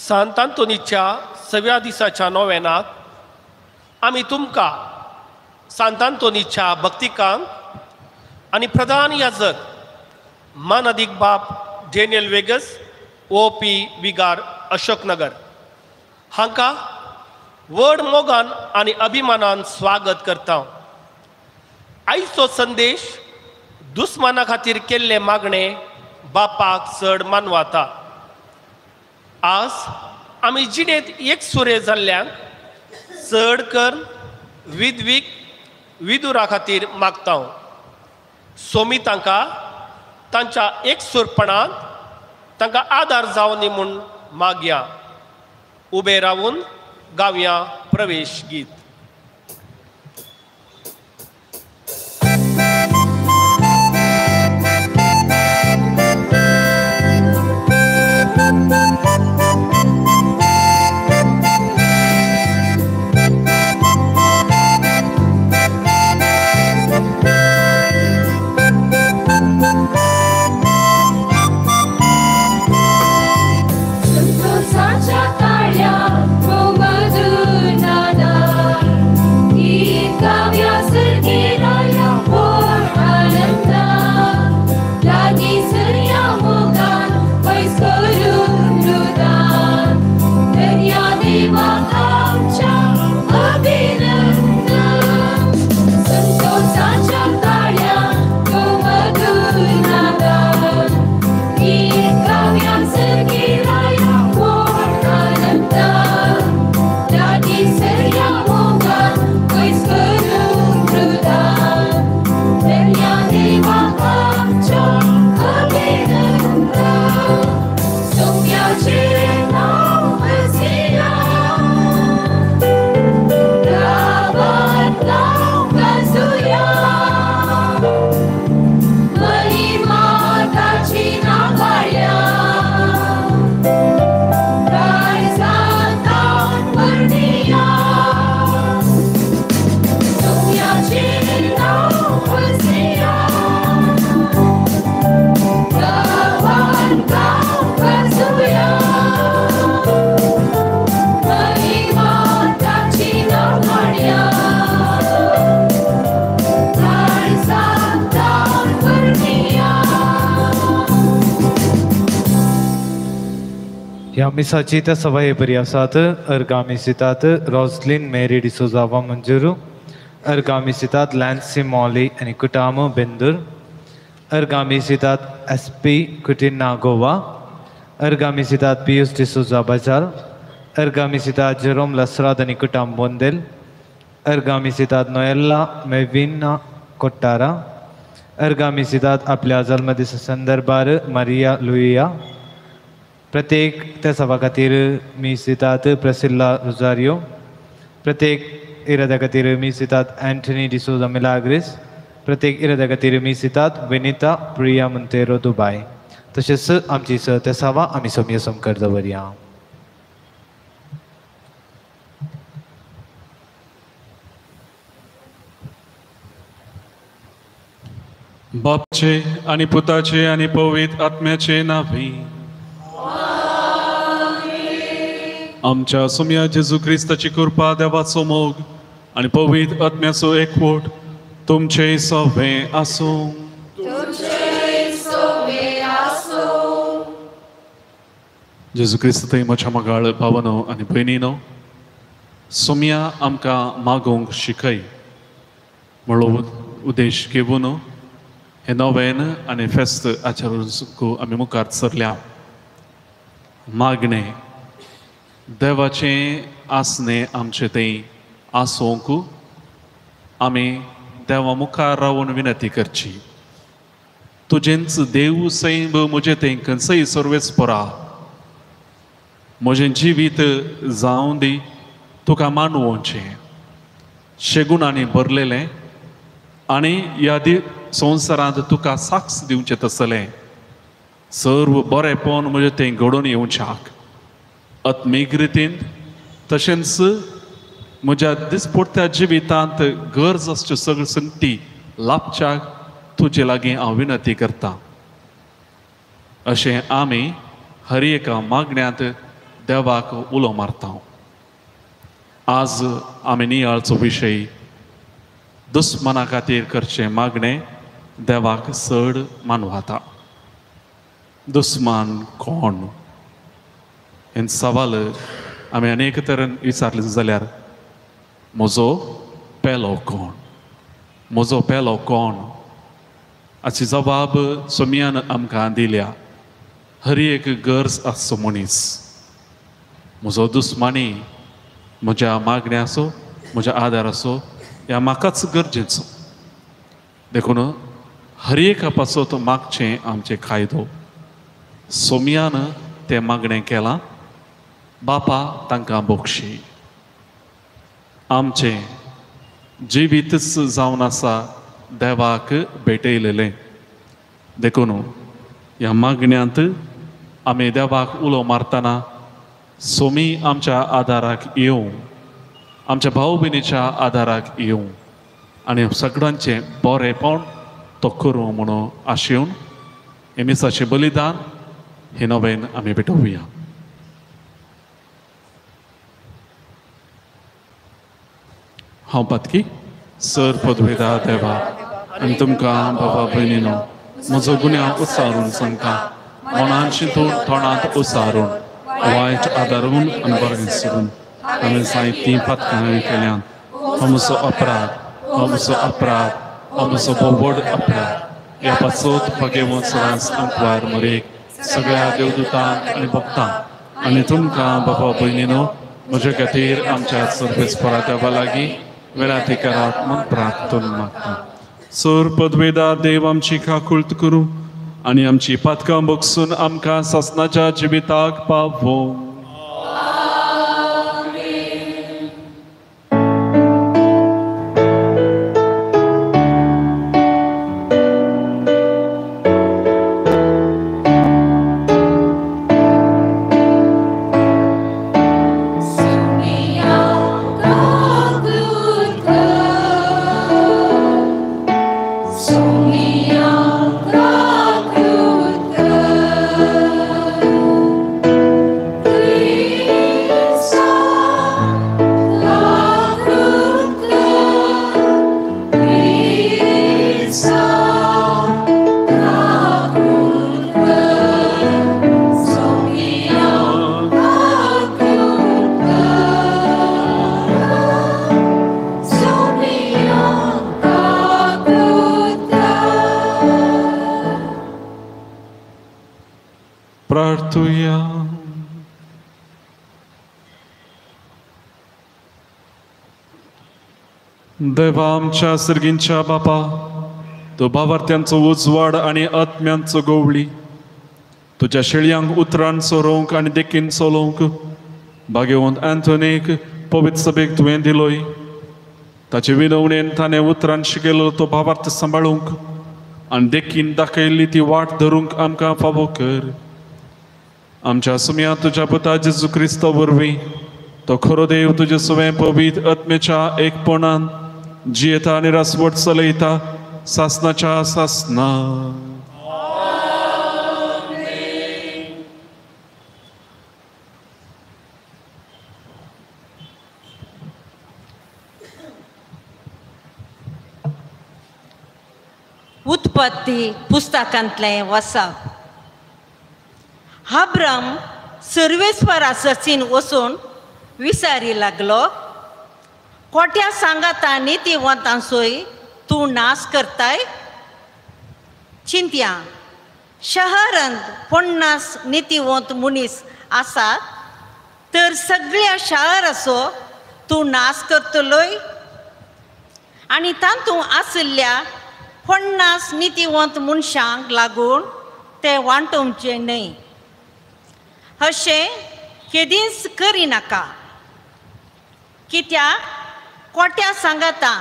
सांत आंतोनीच्या सव्या दिसाच्या नोवेनाक आमी तुमकां सांत आंतोनीच्या भक्तिकांक आनी प्रधान याजक मानादीक बाप डेनियल वेगस ओ पी विगार अशोकनगर हांकां व्हड मोगान आनी अभिमानान स्वागत करता. आयचो संदेश दुस्माना खातीर केल्ले मागणे बापाक चड मानवाता. आज आमी जिणेंत एकसुरे जाल्ल्यांक चड कर विधवीक विदुरा खातीर मागता. सोमी तांकां तांच्या एकसुरपणांत तांकां आदार जावनी म्हूण मागया. उबे रावून गावया प्रवेश गीत. ह्या मिसाची त्या सभाये बरी आसात. अर्गामी सितात रोजलीन मेरी डिसोजा मंजुरू, अर्गामी सितात लॅन्सी मॉली आनी कुटामो बेंदूर, अर्गामी सितात एस पी कुटिन्ना गोवा, अर्गामी सितात पियूस डिसोजा बजाल, अर्गामी सितात जेरोम लसराद आनी कुटाम बोंदेल, अर्गामी सितात नोएल्ला मेविना कोट्टारा, अर्गामी सितात आपल्या जल्मदिसा संदर्भार मारिया लुइया. प्रत्येक त्या सभा खातीर मी सितात प्रसिल्ला रोजारियो, प्रत्येक इराद्या खातीर मी सितात अँथनी डिसोजा मिलाग्रिस, प्रत्येक इराद्या खातीर मी सितात विनिता प्रिया मंतेरो दुबाय. तशेंच आमची स त्या सभा आमी सोमयो समकर दवरया. बापचे आनी पुताचे आनी पवित्र आत्म्याचे नांवी आमच्या सोम्या जेजू क्रिस्ताची कृपा, देवाचो मोग आनी पवित्र आत्म्याचो एकवट तुमचे सवे आसूं. जेजू क्रिस्त थंय म्हज्या मोगाळ भावनो आनी भयणीनो, सोम्या आमकां मागूंक शिकय म्हणलो उद्देश घेवन हें नवेन आनी फेस्त आचरण आमी मुखार सरल्या. मागणें देवाचें आसणें आमचें थंय आसूंक आमी देवा मुखार रावन विनंती करची. तुजेंच देव सैब म्हजें थंय खंयसय सर्वेच परा म्हजें जिवीत जावं दी तुका मानवचें शेगुणांनी भरलेलें आनी ह्या संवसारांत तुका साक्ष दिवचें तसलें सर्व बरेंपण म्हजें तें घडोवन येवच्याक आत्मीक रितीन तशेंच म्हज्या दिसपडट्या जिवितांत गरज आसच्यो सगळ्यो संगती लाभच्याक तुजे लागीं हांव विनंती करता. अशें आमी हर एका मागण्यांत देवाक उलो मारता. आज आमी नियाळचो विशय दुस्माना खातीर करचें मागणें देवाक चड मानवाता. दुस्मान कोण हें सवाल आमी अनेक तरेन विचारलें जाल्यार म्हजो पेलो कोण, म्हजो पेलो कोण हाची जबाब सोमियान आमकां दिल्या. हर एक गरज आसचो मनीस म्हजो दुस्मानी म्हज्या मागण्याचो म्हज्या आदाराचो ह्या म्हाकाच गरजेचो. देखून हर एका पासत मागचें आमचें कायदो. सोमियान तें मागणें केलां, बापा तांकां बक्षी. आमचें जिवीतच जावन आसा देवाक भेटयलेलें. देखून ह्या मागण्यांत आमी देवाक उलो मारतना सोमी आमच्या आदाराक येवं, आमच्या भाव भयणीच्या आदाराक येवं आनी सगळ्यांचें बरेंपण तो करूं म्हणून आशेवन हे मिसाचें बलिदान हे नवेन आमी भेटोवया. हांव पातकी सर पदवेदा देवा आनी तुमकां बाबा भयणीनो म्हजो गुन्यांव उसारून सांगता, मनान चिंतून तोंडांत उसारून वायट आदारून आनी बरें सोडून हांवें जायतीं पातकां केल्यान. हो म्हजो अपराध, हो म्हजो अपराध, हो म्हजो भोव व्हड अपराध. ह्या पासत भगेवन सदांच आंकवार मरेक सगळ्या देवदूतांक आनी भक्तांक आनी तुमकां बाबा भयणीनो म्हजे खातीर आमच्या सर्वेस्परा देवा लागीं विनंती करात म्हूण प्रार्थना मागता. सर पदवेदा देव आमची काकुळट करूं आनी आमची पातकां बगसून आमकां सासणाच्या जिविताक पावोवं. देवा आमच्या सर्गींच्या बापा, तूं भावार्थ्यांचो उजवाड आनी आत्म्यांचो गोवळी, तुज्या शेळयांक उतरान सोरोवंक आनी देखीन चलोवंक भाग्यवंत अँथोनीक पवित्र सभेक तुवें दिलोय. ताचे विनवणेन ताणें उतरान शिकयलो तो भावार्थ सांबाळूंक आनी देखीन दाखयल्ली ती वाट धरूंक आमकां फावो कर. आमच्या सुम्या तुज्या पुता जेजू क्रिस्ता वरवीं तो खरो देव तुजे सवें पवित्र आत्म्याच्या एकपणान जियेता आनी रासवट चलयता सासनाच्या सासना. उत्पत्ती पुस्तकांतलें वसप. अब्राम सर्वेस्परा सचीन वचून विसारी लागलो. कोट्या सांगाता नितीवंतांसोय तूं नाश करताय. चिंत्या शहरांत 50 नितीवंत मनीस आसा तर सगळ्या शहराचो तूं नाश करतलोय आनी तातूंत आशिल्ल्या 50 नितीवंत मनशांक लागून ते वांटोवचे न्हय. अशें केदींच करिनाका. कित्याक कोट्या सांगाता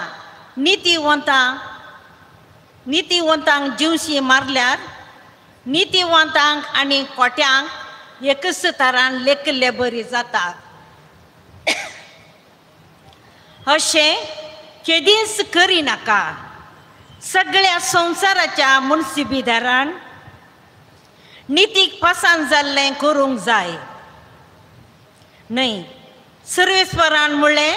नितीवंतांक जिवशी मारल्यार नितीवंतांक आनी कोट्यांक एकच तरान लेखिल्ले बरी जाता. अशें केदींच करिनाका. सगळ्या संवसाराच्या मुनसिबीदारान नितीक पसंत जाल्लें करूंक जाय. न्हय. सर्वेस्परान म्हणलें,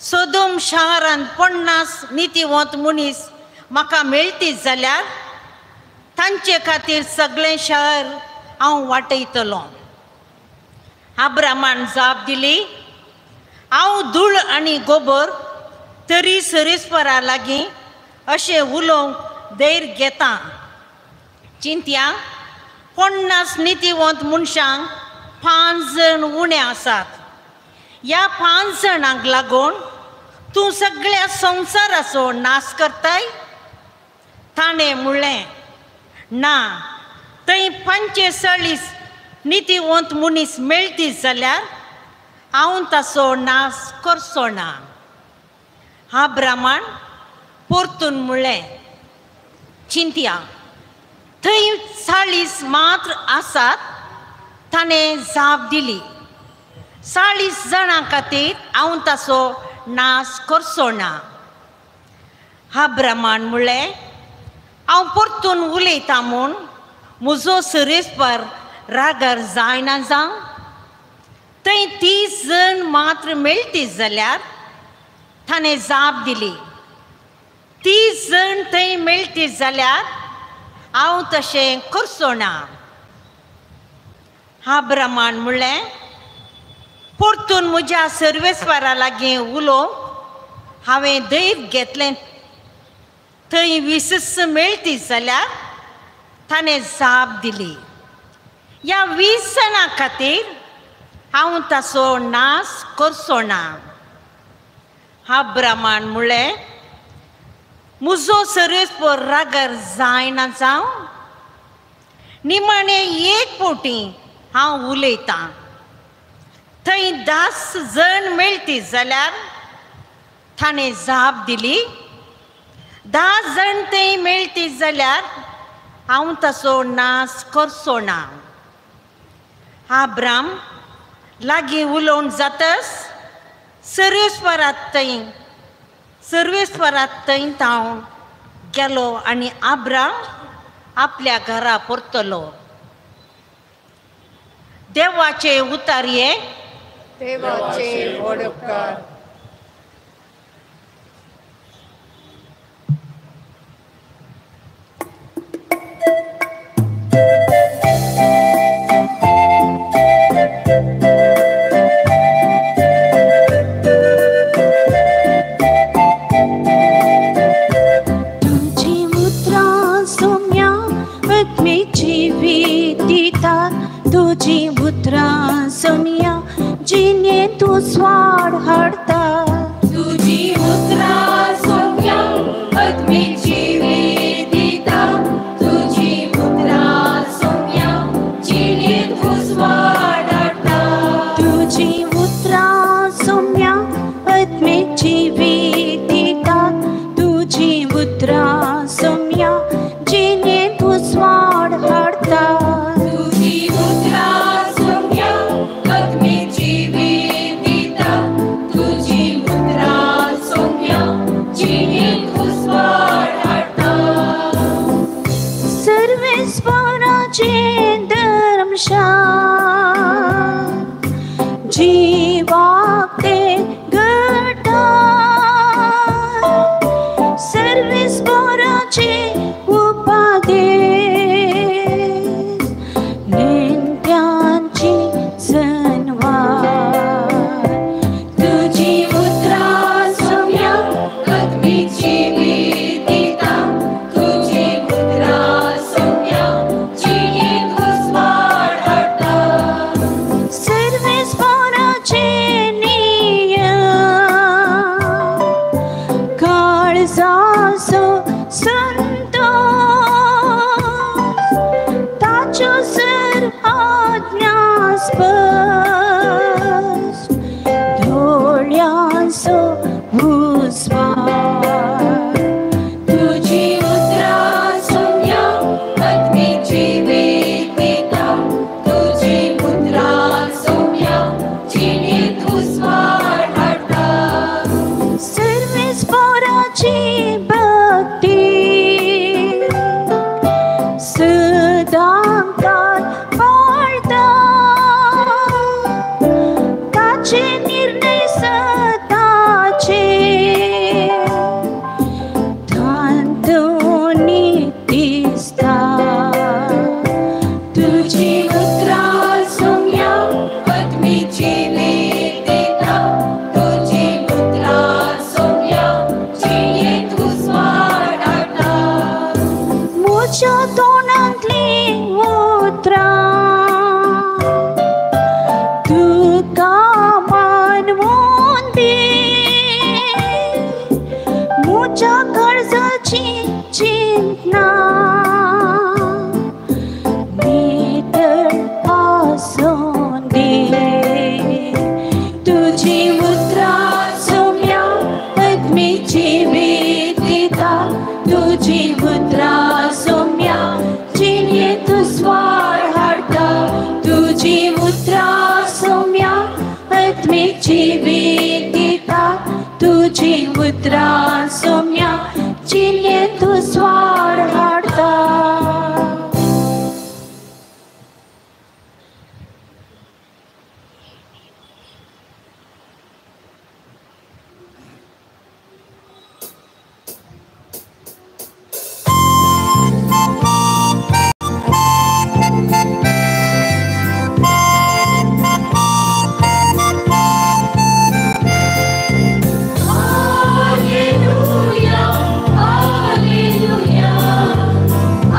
सोदोम शारांत 50 नितीवंत मनीस म्हाका मेळटीत जाल्यार तांचे खातीर सगळें शहर हांव वाटयतलो. आब्रामान जाप दिली, हांव धूळ आनी गोबर तरी सर्वेस्परा लागीं अशें उलोवंक धैर्य घेता. चिंत्या, 50 नितीवंत मनशांक 5 जण उणे आसात. ह्या 5 जाणांक लागून तूं सगळ्या संवसाराचो नाश करताय? ताणें म्हणलें, ना, थंय 45 नितीवंत मनीस मेळटीत जाल्यार हांव ताचो नाश करचो ना. आब्रामान परतून म्हणलें, चिंत्या, थंय 40 मात्र आसात. ताणें जाप दिली, 40 जाणां खातीर हांव ताचो नाश करचो ना. आब्रामान म्हणलें, हांव परतून उलयतां म्हूण म्हजो सर्वेस्पर रागार जायना जावं. थंय 30 जण मात्र मेळटीत जाल्यार? ताणें जाप दिली, 30 जण थंय मेळटीत जाल्यार हांव तशें करचो ना. आब्रामान म्हणलें, परतून म्हज्या सर्वेस्परा लागीं उलोवंक हांवें धैर्य घेतलें. थंय 20 मेळटीत जाल्यार? ताणें जाप दिली, ह्या 20 जाणां खातीर हांव ताचो नाश करचो ना. आब्रामान म्हणलें, म्हजो सर्वेस्पर रागार जायना जावं. निमाणें एक फावटी हांव उलयतां. थंय 10 जण मेळटीत जाल्यार? ताणें जाप दिली, 10 जण थंय मेळटीत जाल्यार हांव ताचो नाश करचो ना. आब्राम लागीं उलोवन जातच सर्वेस्परात थंय धांवन गेलो आनी आब्राम आपल्या घरा परतलो. देवाचे उतारये. देवाचे व्हड उपकार. तुजी उतरां सोम्या आत्मेची दितात, तुजी उतरां सोम्या जिणेंत तूं स्वाड हाडटा. तुजी उतरां सोम्या आत्मेची दिता, तुजी उतरां सोम्या जिणेंत तूं स्वाड हाडटा. तुजी उतरां सोम्या आत्मेची दितात, तुजी उतरां सोम्या जिणेंत तूं स्वाड हाडटा. तुजी उतरां सोम्या आत्मेची दिता, तुजी उतरां सोम्या जिणेंत तूं स्वाड हाडटा. सर्वेस्पराचें धर्मशान जिवाक तें घडटा, सर्वेस्पराचें उपदेश नेणट्यांची सनवार. तुजी उतरां सोम्या आत्मेची दिता, तुजी उतरां सोम्या जिणेंत तूं स्वाड हाडटा. सर्वेस्पराचें नियम काळजाचो संतोष, ताच्यो सर आज्ञा स्पश्ट, दोळ्यांचो उजवाड. तुजी उतरां सोम्या आत्मेची दिता, तुजी उतरां सोम्या जिणेंत तूं स्वाड हाडटा. सर्वेस्पराची भक्ती सदांकाळ पाळटा, तुजी उतरां सोम्या आत्मीक जिवीत दिता, तुजी उतरां सोम्या जिणेंत उजवाड हाडटा. म्हज्या तोंडांतलीं उतरां तुका मानवून दी, म्हज्या काळजाची चिंतना नितळ आसूं दी. तुजी उतरां सोम्या आत्मीक जिवीत दिता, तुजी उतरां सोम्या जिणेंत उजवाड हाडटा. तुजी उतरां सोम्या आत्मीक जिवीत दिता, तुजी उतरां सोम्या जिणेंत उजवाड हाडटा. Alleluia, Alleluia,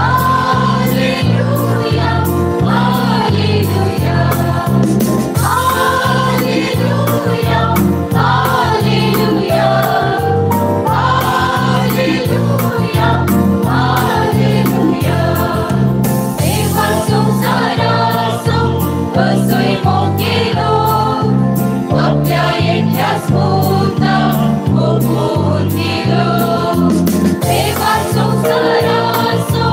Alleluia, Alleluia, Alleluia, Alleluia, Alleluia, Alleluia. देवा संवसाराचो कसोय मोग केलो, आपल्या एकल्याच पुताक ओंपून दिलो. देवा संवसाराचो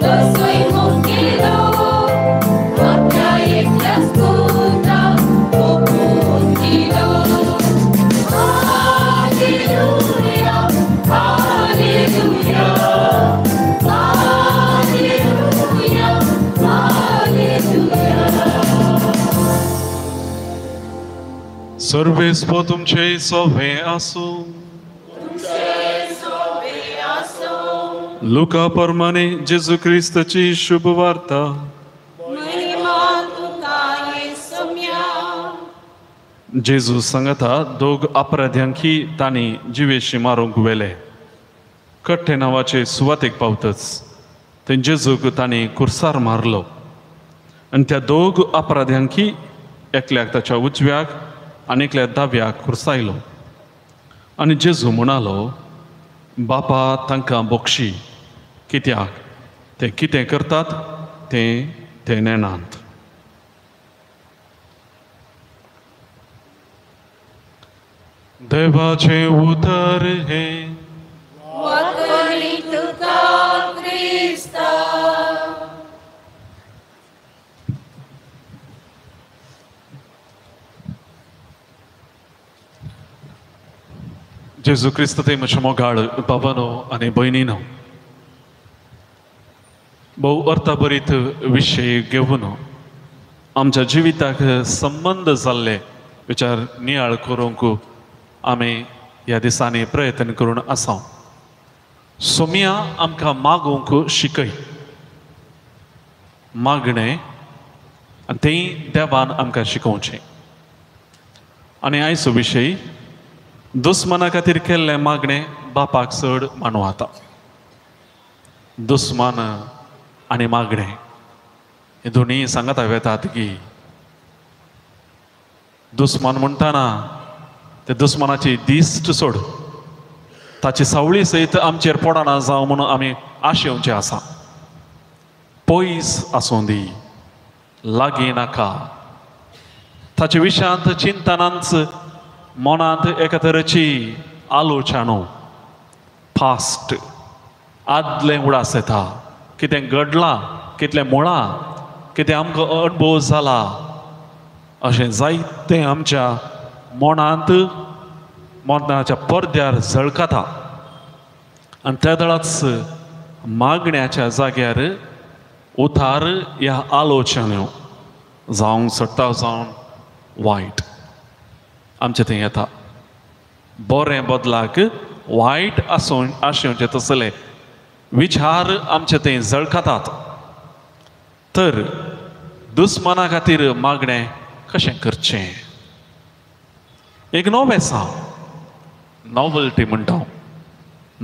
कसोय मोग केलो, आपल्या एकल्याच पुताक ओंपून दिलो. Alleluia, Alleluia, Alleluia, Alleluia. सर्वेस्पो तुमचे सोवे आसूं. लुका प्रमाणे जेजू क्रिस्ताची शुभ वार्ता. महिमा तुका येसुम्या. जेजू सांगता दोग अपराध्यांकी तांणी जिवेशी मारूंक व्हेले. कट्टे नांवाचे सुवातेक पावतच थंय जेजूक तांणी कुर्सार मारलो आनी त्या दोग अपराध्यांकी एकल्याक ताच्या उजव्याक आनी एकल्या दाव्याक कुर्सायलो. आनी जेजू म्हणालो, बापा तांकां बोक्षी, कित्याक ते कितें करतात तें ते नेणात. देवाचें उतर हें. वतनी तुका क्रिस्ता. जेजू क्रिस्त ते म्हज्या मोगाळ बाबानो आनी भयणीनो, भोव अर्थभरीत विशय घेवन आमच्या जिविताक संबंद जाल्ले विचार नियाळ करूंक आमी ह्या दिसांनी प्रयत्न करून आसा. सोम्या आमकां मागूंक शिकय, मागणें आनी तें देवान आमकां शिकोवचें. आनी आयचो विशय दुस्माना खातीर केल्लें मागणें बापाक चड मानू आता. दुस्मान आनी मागणें हे दोनूय सांगता वेतात की दुस्मान म्हणटाना ते दुस्मानाची दिश्ट सोड, ताची सावळी सयत आमचेर पडना जावं म्हणून आमी आशेवचें आसा. पयस आसूं दी, लागीं नाका. ताचे विशयांत चिंतनांच मनांत एका तरेची आलोचना, पास्ट आदलें उडास येता, कितें घडलां, कितलें मुळां, कितें आमकां अणभव जाला, अशें जायतें आमच्या मनांत मनाच्या पडद्यार झळकता. आनी त्या वेळाच मागण्याच्या जाग्यार उतार ह्या आलोचन्यो जावंक सोडटा, जावन वायट आमचें थंय येता. बरें बदलाक वायट आसून आशेवचें तसले विचार आमचे थंय झळकतात. तर दुस्माना खातीर मागणें कशें करचें? एक नवेसांव, नॉवल्टी म्हणटा,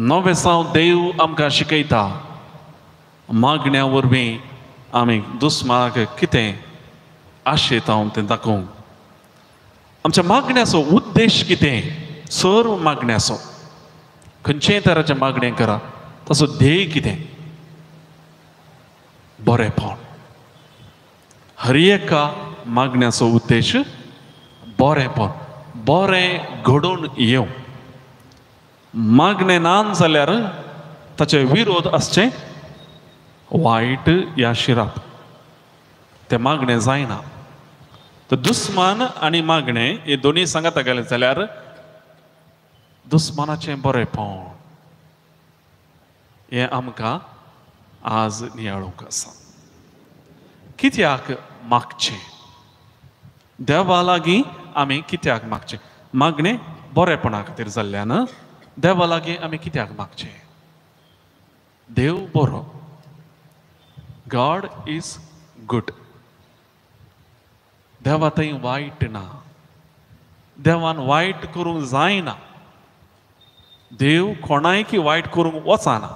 नवेसांव देव आमकां शिकयता. मागण्या वरवीं आमी दुस्मानाक कितें आशेता तें दाखोवंक. आमच्या मागण्याचो उद्देश कितें? सर्व मागण्याचो, खंयचेय तराचें मागणें करा, ताचो ध्येय कितें? बरेंपण. हर एका मागण्याचो उद्देश बरेंपण, बरें घडोवन येवं. मागणें ना जाल्यार ताचे विरोध आसचें वायट या शिराप, तें मागणें जायना. तर दुस्मान आनी मागणें हे दोनूय सांगाता गेले जाल्यार दुस्मानाचें बरेंपण हें आमकां आज नियाळूंक आसा. कित्याक मागचें देवा लागीं? आमी कित्याक मागचें? मागणें बरेपणा खातीर जाल्ल्यान देवा लागीं आमी कित्याक मागचें? देव बरो, गॉड is good. देवा थंय वायट ना, देवान वायट करूंक जायना, देव कोणायकी वायट करूंक वचना.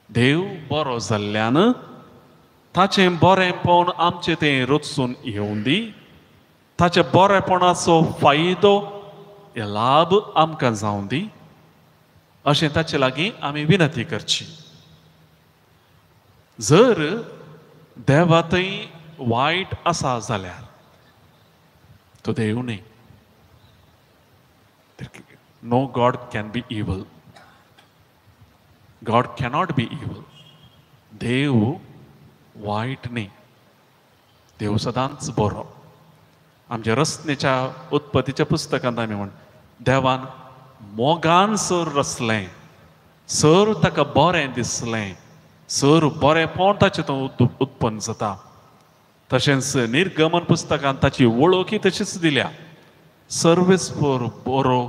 देव बरो जाल्ल्यान ताचें बरेंपण आमचें तें रचून येवंदी दी, ताच्या बरेपणाचो फायदो लाभ आमकां जावं दी, अशें ताचे लागीं आमी विनंती करची. जर देवा थंय वायट आसा जाल्यार तो देव न्ही. No God can be evil, God cannot be evil. देव वायट न्ही, देव सदांच बरो. आमच्या रचनेच्या उत्पत्तीच्या पुस्तकांत आमी म्हण देवान मोगान सर रचलें, सर ताका बरें दिसलें, सर बरेंपण ताचें तो उत्पन्न जाता. तशेंच निर्गमन पुस्तकांत ताची वळखी तशीच दिल्या, सर्वेस्पर बरो,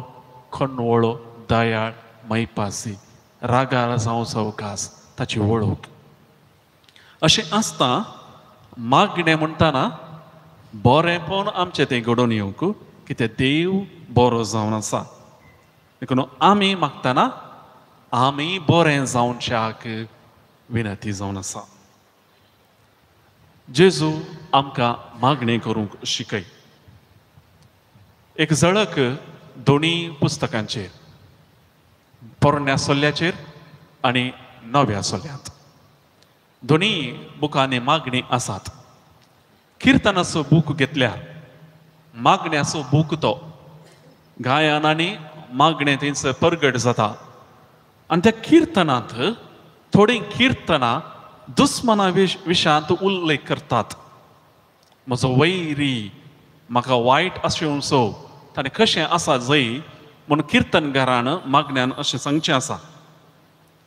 खणवळो, दयाळ, मैपासी, रागार जावं सवकास, ताची वळख. अशें आसता मागणें म्हणटाना बरेंपण आमचें तें घडोवन येवंक कितें देव बरो जावन आसा. देखून आमी मागतना आमी बरें जावच्याक विनंती जावन आसा. जेजू आमकां मागणें करूंक शिकय. एक झळक दोनी पुस्तकांचेर, पोरण्या सोल्ल्याचेर आनी नव्या सोल्यांत, दोनी बुकांनी मागणी आसात. किर्तनाचो बूक घेतल्यार मागण्याचो बूक तो, गायन आनी मागणें थंयसर परगट जाता. आनी त्या किर्तनांत थोडीं किर्तनां दुस्माना विशयांत उल्लेख करतात. म्हजो वैरी म्हाका वायट आशेवचो ताणें कशें आसा जय म्हूण किर्तनगारान मागण्यान अशें सांगचें आसा.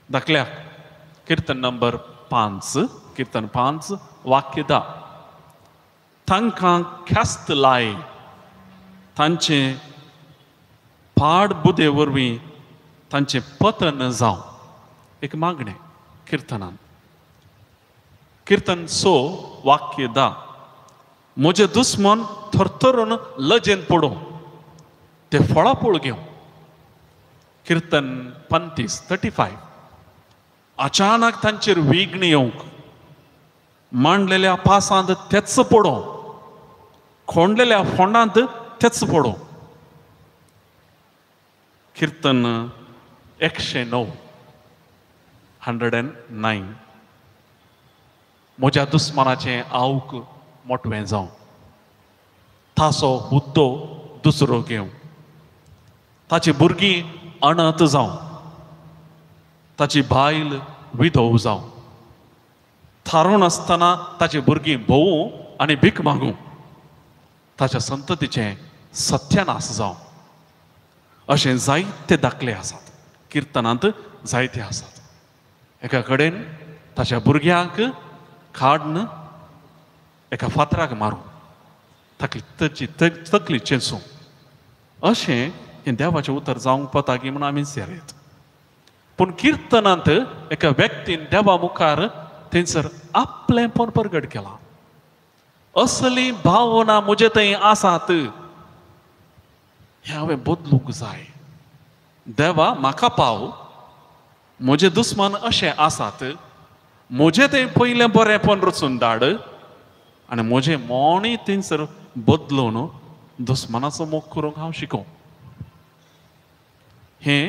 दाखल्याक किर्तन नंबर 5, किर्तन 5 वाक्य 10, तांकां ख्यास्त लाय, तांचें पाड बुदे वरवीं तांचें पतन जावं. एक मागणें किर्तनान. किर्तन 6 वाक्य 10, म्हजे दुस्मन थरथरून लजेन पडूं, ते फळाफळ घेवं. किर्तन 35 35, अचानक तांचेर विघ्न येवंक, मांडलेल्या पासांत तेच पडूं, खोंडलेल्या फोंडांत तेच पडूं. किर्तन 109 109, म्हज्या दुस्मानाचें आवक मोटवें जावं, ताचो हुद्दो दुसरो घेवं, ताची भुरगीं अनाथ जावं, ताची बायल विधव जावं, थारोवन आसतना ताची भुरगीं भोवूं आनी भीक मागूं, ताच्या संततीचें सत्यानाश जावं. अशें जायते दाखले आसात किर्तनांत, जायते आसात. एका कडेन ताच्या भुरग्यांक काडून एका फातराक मारूं, ताकी तकली चेंचूं, अशें हें देवाचें उतर जावंक पता की म्हूण आमी सेरेत. पूण किर्तनांत एका व्यक्तीन देवा मुखार थंयसर आपलें पण परगट केलां. असली भावना म्हजे थंय आसात, हें हांवें बदलूंक जाय. देवा म्हाका पाव, म्हजे दुस्मान अशें आसात, म्हजें तें पयलें बरेंपण रचून धाड आनी म्हजें मोनूय थंयसर बदलून दुस्मानाचो मोग करूंक हांव शिकों. हें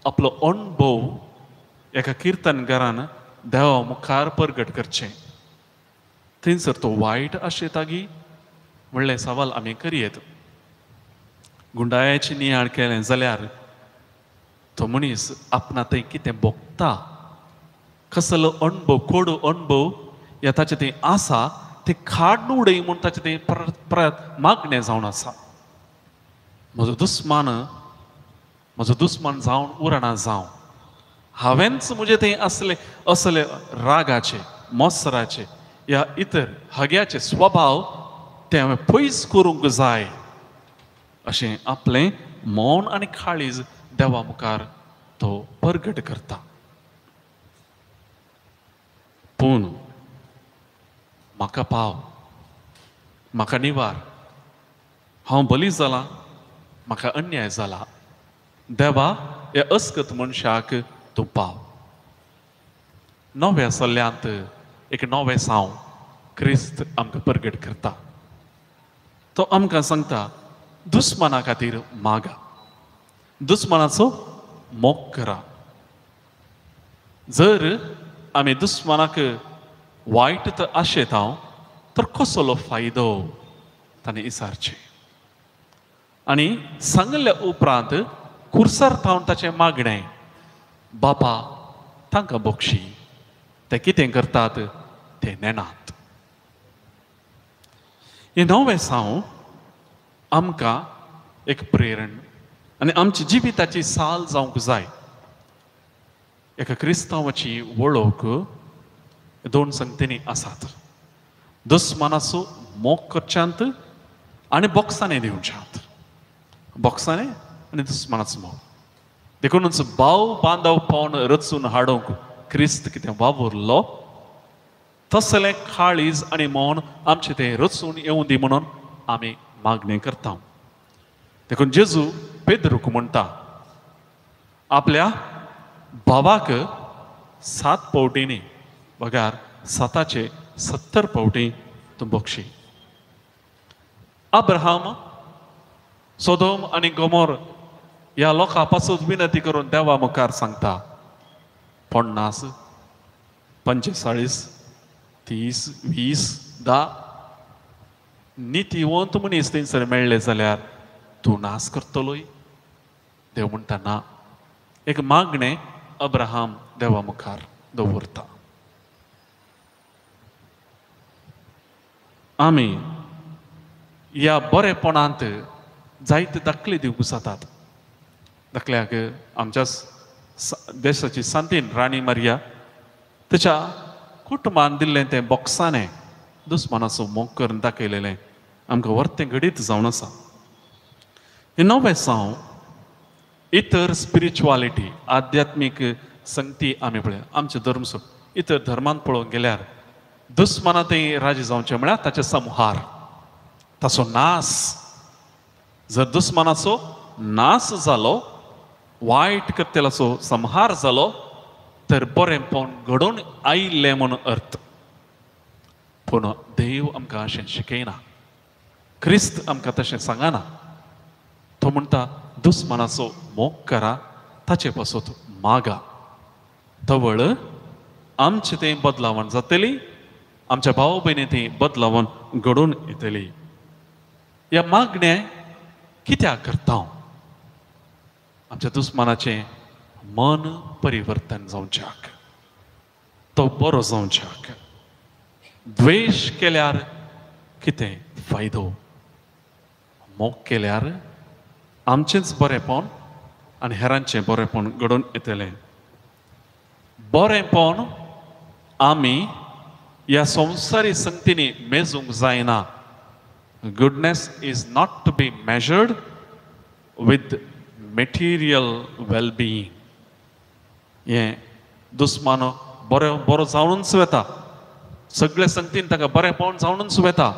आपलो अणभव एका किर्तनकारान देवा मुखार परगट करचें. थंयसर तो वायट आशेतागी म्हणलें सवाल आमी करयेत. गुंडायाची नियाळ केलें जाल्यार तो मनीस आपणा थंय कितें भोगता, कसलो अणभव, कोडू अणभव ह्या ताचें थंय आसा, तें काडून उडय म्हूण ताचें थंय परत परत मागणें जावन आसा. म्हजो दुस्मान, म्हजो दुस्मान जावन उरना जावं, हांवेंच म्हजें थंय असले असले रागाचे, मोसराचे ह्या इतर हग्याचे स्वभाव ते हांवें पयस करूंक जाय अशें आपलें मौन आनी काळीज देवा मुखार तो परगट करता. पूण म्हाका पाव, म्हाका निवार, हांव बली जाला, म्हाका अन्याय जाला, देवा ह्या अस्कत मनशाक तूं पाव. नव्या सल्ल्यांत एक नवें साव क्रिस्त आमकां परगट करता. तो आमकां सांगता दुस्माना खातीर मागा, दुस्मानाचो मोग करा. जर आमी दुस्मानाक वायट तर आशेता तर कसलो फायदो ताणें इसारचें. आनी सांगल्या उपरांत कुर्सार थावन ताचें मागणें, बापा तांकां बक्षी, ते कितें करतात ते नेणात. हें नवें साव आमकां एक प्रेरण आनी आमची जिविताची साल जावंक जाय. एका क्रिस्तांवाची वळख दोन संगतींनी आसात, दुस्मानाचो मोग करच्यांत आनी बोक्सांनी दिवच्यांत, बोक्सांनी आनी दुस्मानाचो मोग. देखूनच भाव बांदव पावन रचून हाडूंक क्रिस्त कितें वावुरलो तसलें काळीज आनी मौन आमचें तें रचून येवं दी म्हणून आमी मागणी करता. देखून जेजू पेद्रूक म्हणटा आपल्या भावाक 7 पावटींनी बगार 7 70 पावटी तूं बक्षी. अब्राहम सोदोम आनी गोमोर ह्या लोकां पासून विनंती करून देवा मुखार सांगता 50, 45, 30, 20, 10 नितीवंत मनीस थंयसर मेळ्ळे जाल्यार तूं नाश करतलोय. देव म्हणटा ना. एक मागणें अब्राहम देवा मुखार दवरता. आमी ह्या बरेपणांत जायते दाखले दिवंक जातात. दाखल्याक आमच्या देशाची सांतीन राणी मारिया ताच्या कुटुंबान दिल्लें तें बॉक्सानें दुस्मानाचो मोग करून दाखयलेलें आमकां वर्तें घडीत जावन आसा. हें नवें साव इतर स्पिरिच्युआलिटी आध्यात्मीक संगती आमी पळय आमचे धर्म सोड इतर धर्मांत पळोवंक गेल्यार दुस्माना थंय राजी जावचें म्हळ्यार ताचें संहार, ताचो नास. जर दुस्मानाचो नास जालो, वायट करतल्याचो संहार जालो तर बरेंपण घडोवन आयिल्लें म्हूण अर्थ. पूण देव आमकां अशें शिकयना, क्रिस्त आमकां तशें सांगना. तो म्हणटा दुस्मानाचो मोग करा, ताचे पासत मागा, तवळ आमचें तें बदलावण जातली, आमच्या भाव भयणी ती बदलावण घडोवन येतली. ह्या मागणें कित्याक करता? आमच्या दुस्मानाचें मन परिवर्तन जावच्याक, तो बरो जावच्याक. द्वेश केल्यार कितें फायदो? मोग केल्यार आमचेंच बरेंपण आनी हेरांचें बरेंपण घडोवन येतलें. बरेंपण आमी ह्या संवसारी संगतींनी मेजूंक जायना. Goodness is not to be measured with material wellbeing. हें दुस्मानो बरो बरो जावनूच वता, सगळे संगतीन ताका बरेंपण जावनूच वता.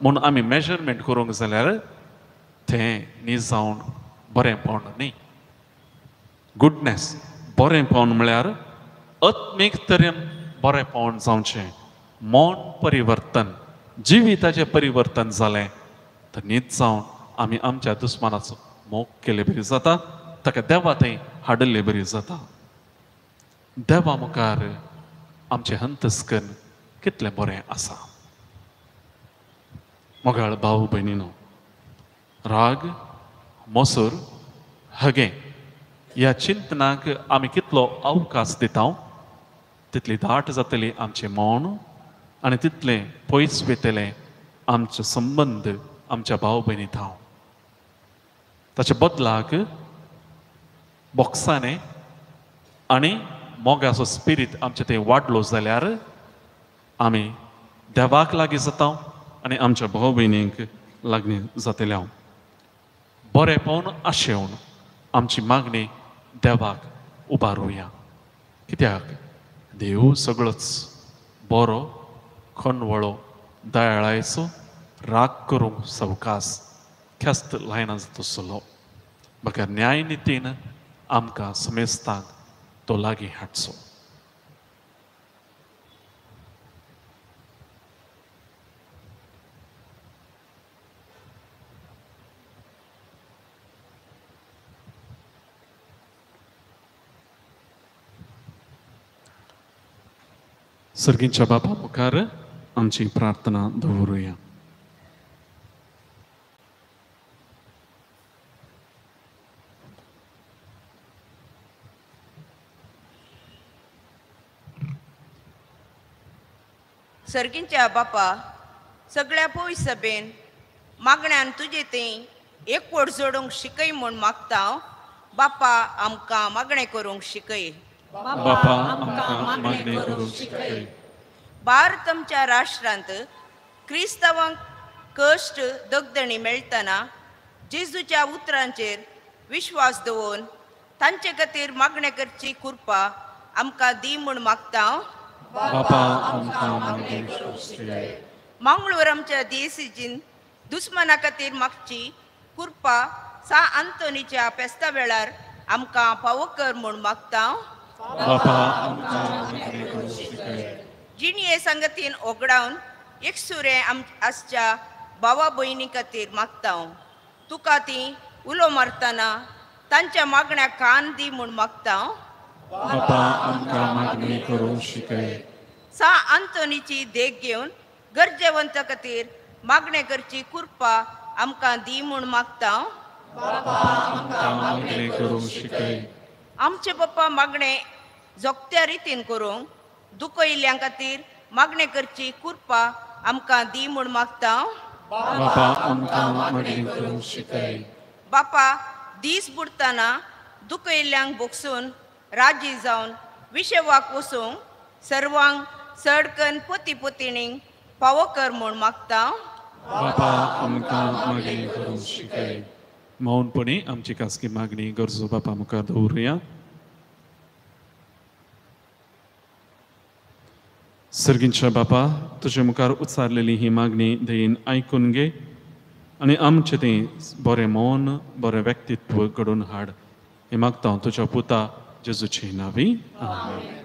म्हूण आमी मेजरमेंट करूंक जाल्यार तें न्ही जावन बरेंपण न्ही. गुडनेस बरेंपण म्हळ्यार आत्मीक तरेन बरेंपण जावचें, मन परिवर्तन, जिविताचें परिवर्तन जालें तर न्हीद जावन आमी आमच्या दुस्मानाचो मोग केले बरी जाता, ताका देवा थंय हाडिल्ले बरी जाता. देवा मुखार आमचें हंतस्कन कितलें बरें आसा. मोगाळ भाव भयणीनो, राग, मोसर, हगें ह्या चिंतनाक आमी कितलो अवकाश दिता तितली दाट जातली आमचें मौन आनी तितलें पयस वयतलें आमचो संबंद आमच्या भाव भयणी थावन. ताच्या बदलाक बोक्सांनी आनी मोगाचो स्पिरीट आमचे थंय वाडलो जाल्यार आमी देवाक लागीं जाता आनी आमच्या भाव भयणींक लागीं जातले. हांव बरेंपण आशेवन आमची मागणी देवाक उबारुया, कित्याक देव सगळोच बरो, खणवळो, दयाळायचो, राग करूंक सवकास, ख्यास्त लायना तसलो, बगर न्यायनितीन आमकां समेस्तांक तो लागीं हाडचो. सर्गींच्या बापा मुखार आमची प्रार्थना दवरुया. सर्गींच्या बापा, सगळ्या पवित्र सभेन मागण्यान तुजे थंय एकवट जोडूंक शिकय म्हूण मागता. बापा आमकां मागणें करूंक शिकय. बापा आमकां मागणें करूंक शिकय. भारत आमच्या राष्ट्रांत क्रिस्तांवांक कश्ट दगदणी मेळटना जेजूच्या उतरांचेर विश्वास दवरून तांचे खातीर मागणें करची कृपा आमकां दी म्हूण मागता. बापा आमकां मागणें करूंक शिकय. मंगळूर आमच्या दियेसीजीन दुस्मना खातीर मागची कृपा सा आंतोनीच्या फेस्ता वेळार आमकां फावो कर म्हूण मागता. बापा आमकां मागणें करूंक शिकय. जिणये संगतीन ओगडावन एकसुरें आसच्या भावा भयणी खातीर मागता. तुका ती उलो मारतना तांच्या मागण्याक कान दी म्हूण मागता. बापा आमकां मागणी करूंक शिकय. सा आंतोनीची देख घेवन गरजेवंत खातीर मागणें करची कृपा आमकां दी म्हूण मागता. बापा आमकां मागणें करूंक शिकय. आमचे पप्पा मागणें जोगत्या रितीन करूंक दुखयिल्ल्यां खातीर मागणें करची कृपा आमकां दी म्हूण मागता. बापा आमकां मागणें करूंक शिकय. बापा दीस बुडटना दुखयिल्ल्यांक भोगसून राजी जावन विशेवाक वचूंक सर्वांक चड कन्न पोती पोतिणींक फावो कर म्हूण मागता. बापा आमकां मागणें करूंक शिकय. मौनपणी आमची खासगी मागणी गरजो बापा मुखार दवरुया. सर्गींच्या बापा, तुजे मुखार उच्चारलेली ही मागणी दयेन आयकून घे आनी आमचें तें बरें मौन, बरें व्यक्तित्व घडोवन हाड. हें मागता हांव तुज्या पुता जेजूचे नांवी. आमेन.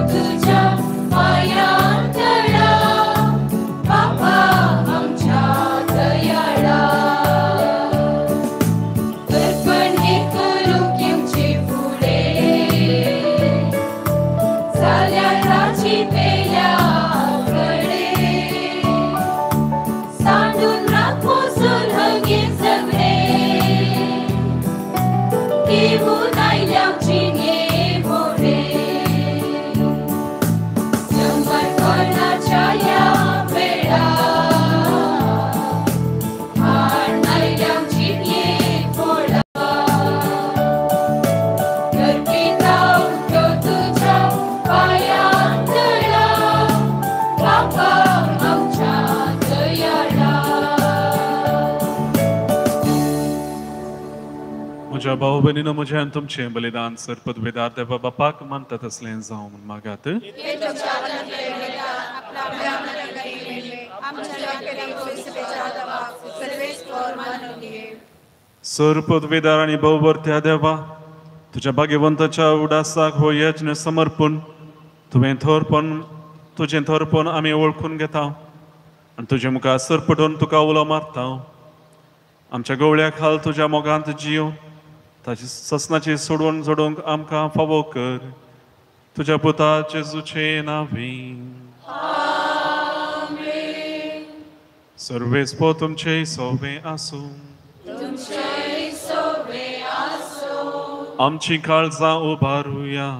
तुझ्या म्हज्या भाव भयणीनो, म्हजें आनी तुमचें बलिदान सरपदवेदार देवा बापाक मानता तसलें जावं म्हूण मागात. सरपदवेदार आनी भोववर्त्या देवा, तुज्या भाग्यवंताच्या उडासाक हो यज्ञ समर्पण तुवें थोरपण तुजें थोरपण आमी वळखून घेता आनी तुजे मुखार सरपटून तुका उलो मारता. आमच्या गवळ्या खाल तुज्या मोगांत जियो ताची ससनाची सोडवण जोडूंक आमकां फावो कर, तुज्या पुता जेजूचे नांवी. सर्वेस्पो तुमचे सोवे आसूं. आमची काळजां उबारुया.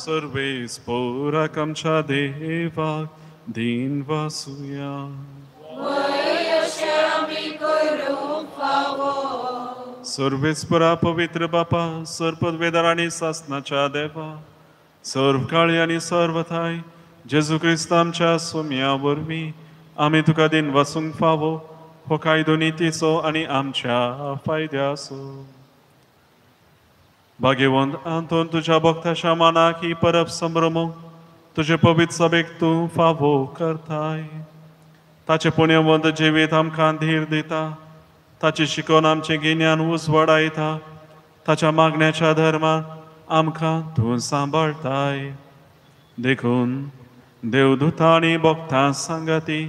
सर्वेस्पोराक आमच्या देवाक दीन वासुया. सर्वेस्परा पवित्र बापा, सर्पदवेदार आनी सासनाच्या देवा, सर्व काळी आनी सर्व थाय जेजू क्रिस्त आमच्या सोम्या वरवीं आमी तुका दीन वासूंक फावो हो कायदो नितीचो आनी आमच्या फायद्याचो. भाग्यवंत आंतोन, तुज्या भक्ताच्या मानाक ही परब संभ्रमूंक तुजे पवित्र सभेक तूं फावो करताय. ताचें पुण्यवंत जिवीत आमकां धीर दिता, ताची शिकोवन आमचें गिन्यान उजवाडायता, ताच्या मागण्याच्या धर्मान आमकां तूं सांबाळताय. देखून देवदूतां आनी भक्तां सांगाती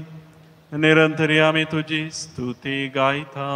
निरंतरी आमी तुजी स्तुती गायता.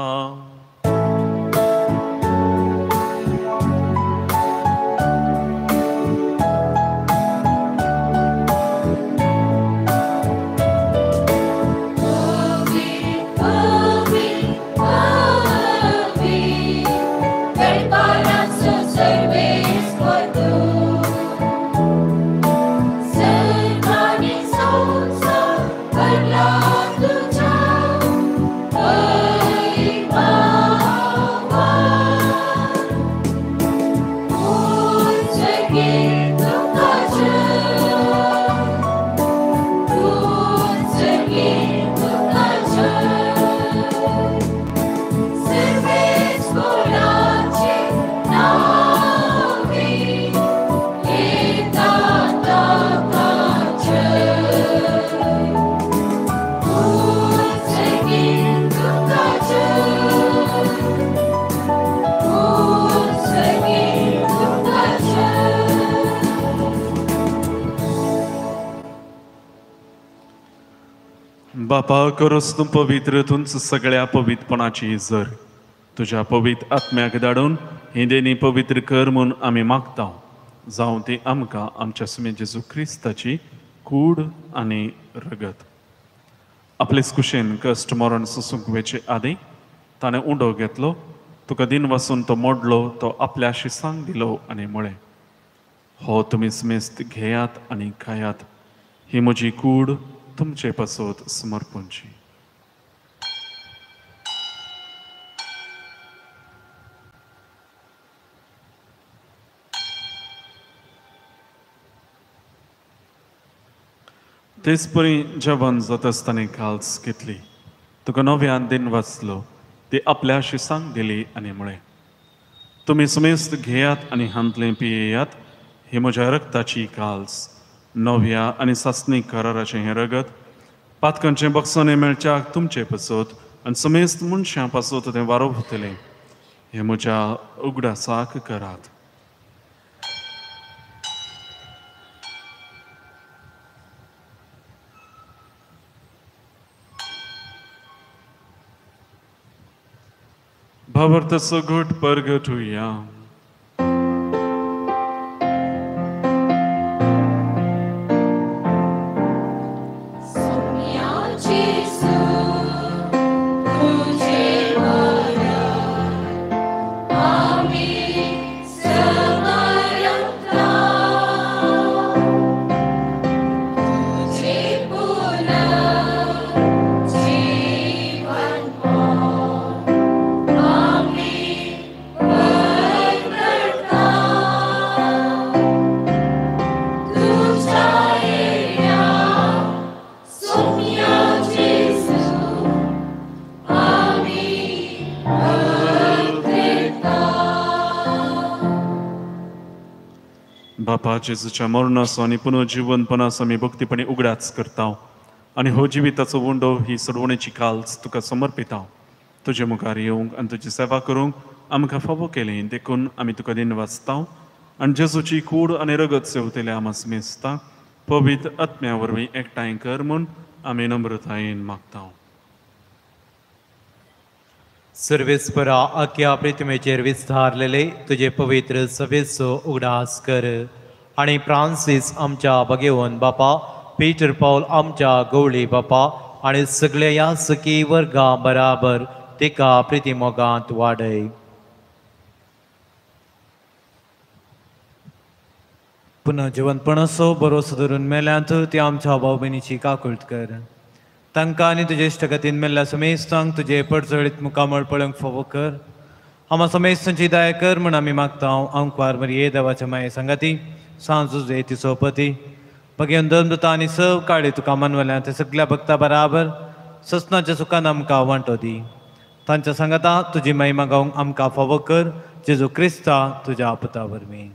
बापा, करोस तूं पवित्र तुंच सगळ्या पवित्रपणाची जर तुज्या पवित्र आत्म्याक धाडून ही देणी पवित्र कर म्हूण आमी मागता. जावं ती आमकां आमच्या सुमे जेजू क्रिस्ताची कूड आनी रगत. आपलेच कुशेन कश्ट मरण सोसूंक वेचे आदीं ताणें उंडो घेतलो, तुका दिन वासून तो मोडलो, तो आपल्या शिसांक दिलो आनी म्हळें, हो तुमी समेस्त घेयात आनी खायात, ही म्हजी कूड तुमचे पासत समर्पणची. तेच परी जेवण जाता आसतना काल्स घेतली, तुका नव्यान दिन वाचलो, ती आपल्या शिसांक दिली आनी म्हळें, तुमी समेस्त घेयात आनी हांतलें पियेयात, ही म्हज्या रक्ताची काल्स, नव्या आनी सासणीक कराराचें हें रगत पातकांचें बक्षाणें मेळच्याक तुमचे पासत आनी समेस्त मनशां पासत तें वारोवतलें. हें म्हज्या उगडासाक करात. भावार्थाचो घट परगटुया. Amen. बापा, जेजूच्या मरणाचो आनी पुनर्जिवनपणाचो आमी भक्तीपणी उगडास करता आनी हो जिविताचो उंडो ही सोडवणेची काल्स तुका समर्पिता. तुजे मुखार येवंक आनी तुजी सेवा करूंक आमकां फावो केली देखून आमी तुका दिनवासता आनी जेजूची कूड आनी रगत सेवतले आमास मेजता पवित्र आत्म्या वरवीं एकठांय कर म्हूण आमी नम्रतायेन मागता. सर्वेस्परा आख्या प्रतिमेचेर विस्तारलेले तुजे पवित्र सभेचो उगडास कर आनी फ्रांसीस आमच्या भगेवन बापा, पीटर पावल आमच्या गवळी बापा आनी सगळ्या ह्या सखी वर्गा बराबर तिका प्रितीमोगांत वाडय. पुनः जिवंतपणाचो भरोसो धरून मेल्यांत ती आमच्या भाव भयणीची काकूळट कर. तांकां आनी तुजे इश्टगतीन मेल्ल्या समेस्तांक तुजे पडजळीत मुखामळ पळोवंक फावो कर. आमा समेस्तांची दया कर म्हूण आमी मागता. आंकवार मरिये देवाच्या माये सांगाती सांजू तिचो पती भगेवन धर्मदूता आनी सव काळी तुका मानवल्या ते सगल्या भक्ता बराबर ससनाच्या सुखान आमकां वांटो दी. तांच्या सांगाता तुजी महिमा गावंक आमकां फावो कर. जेजू क्रिस्ता तुज्या पुता वरवीं.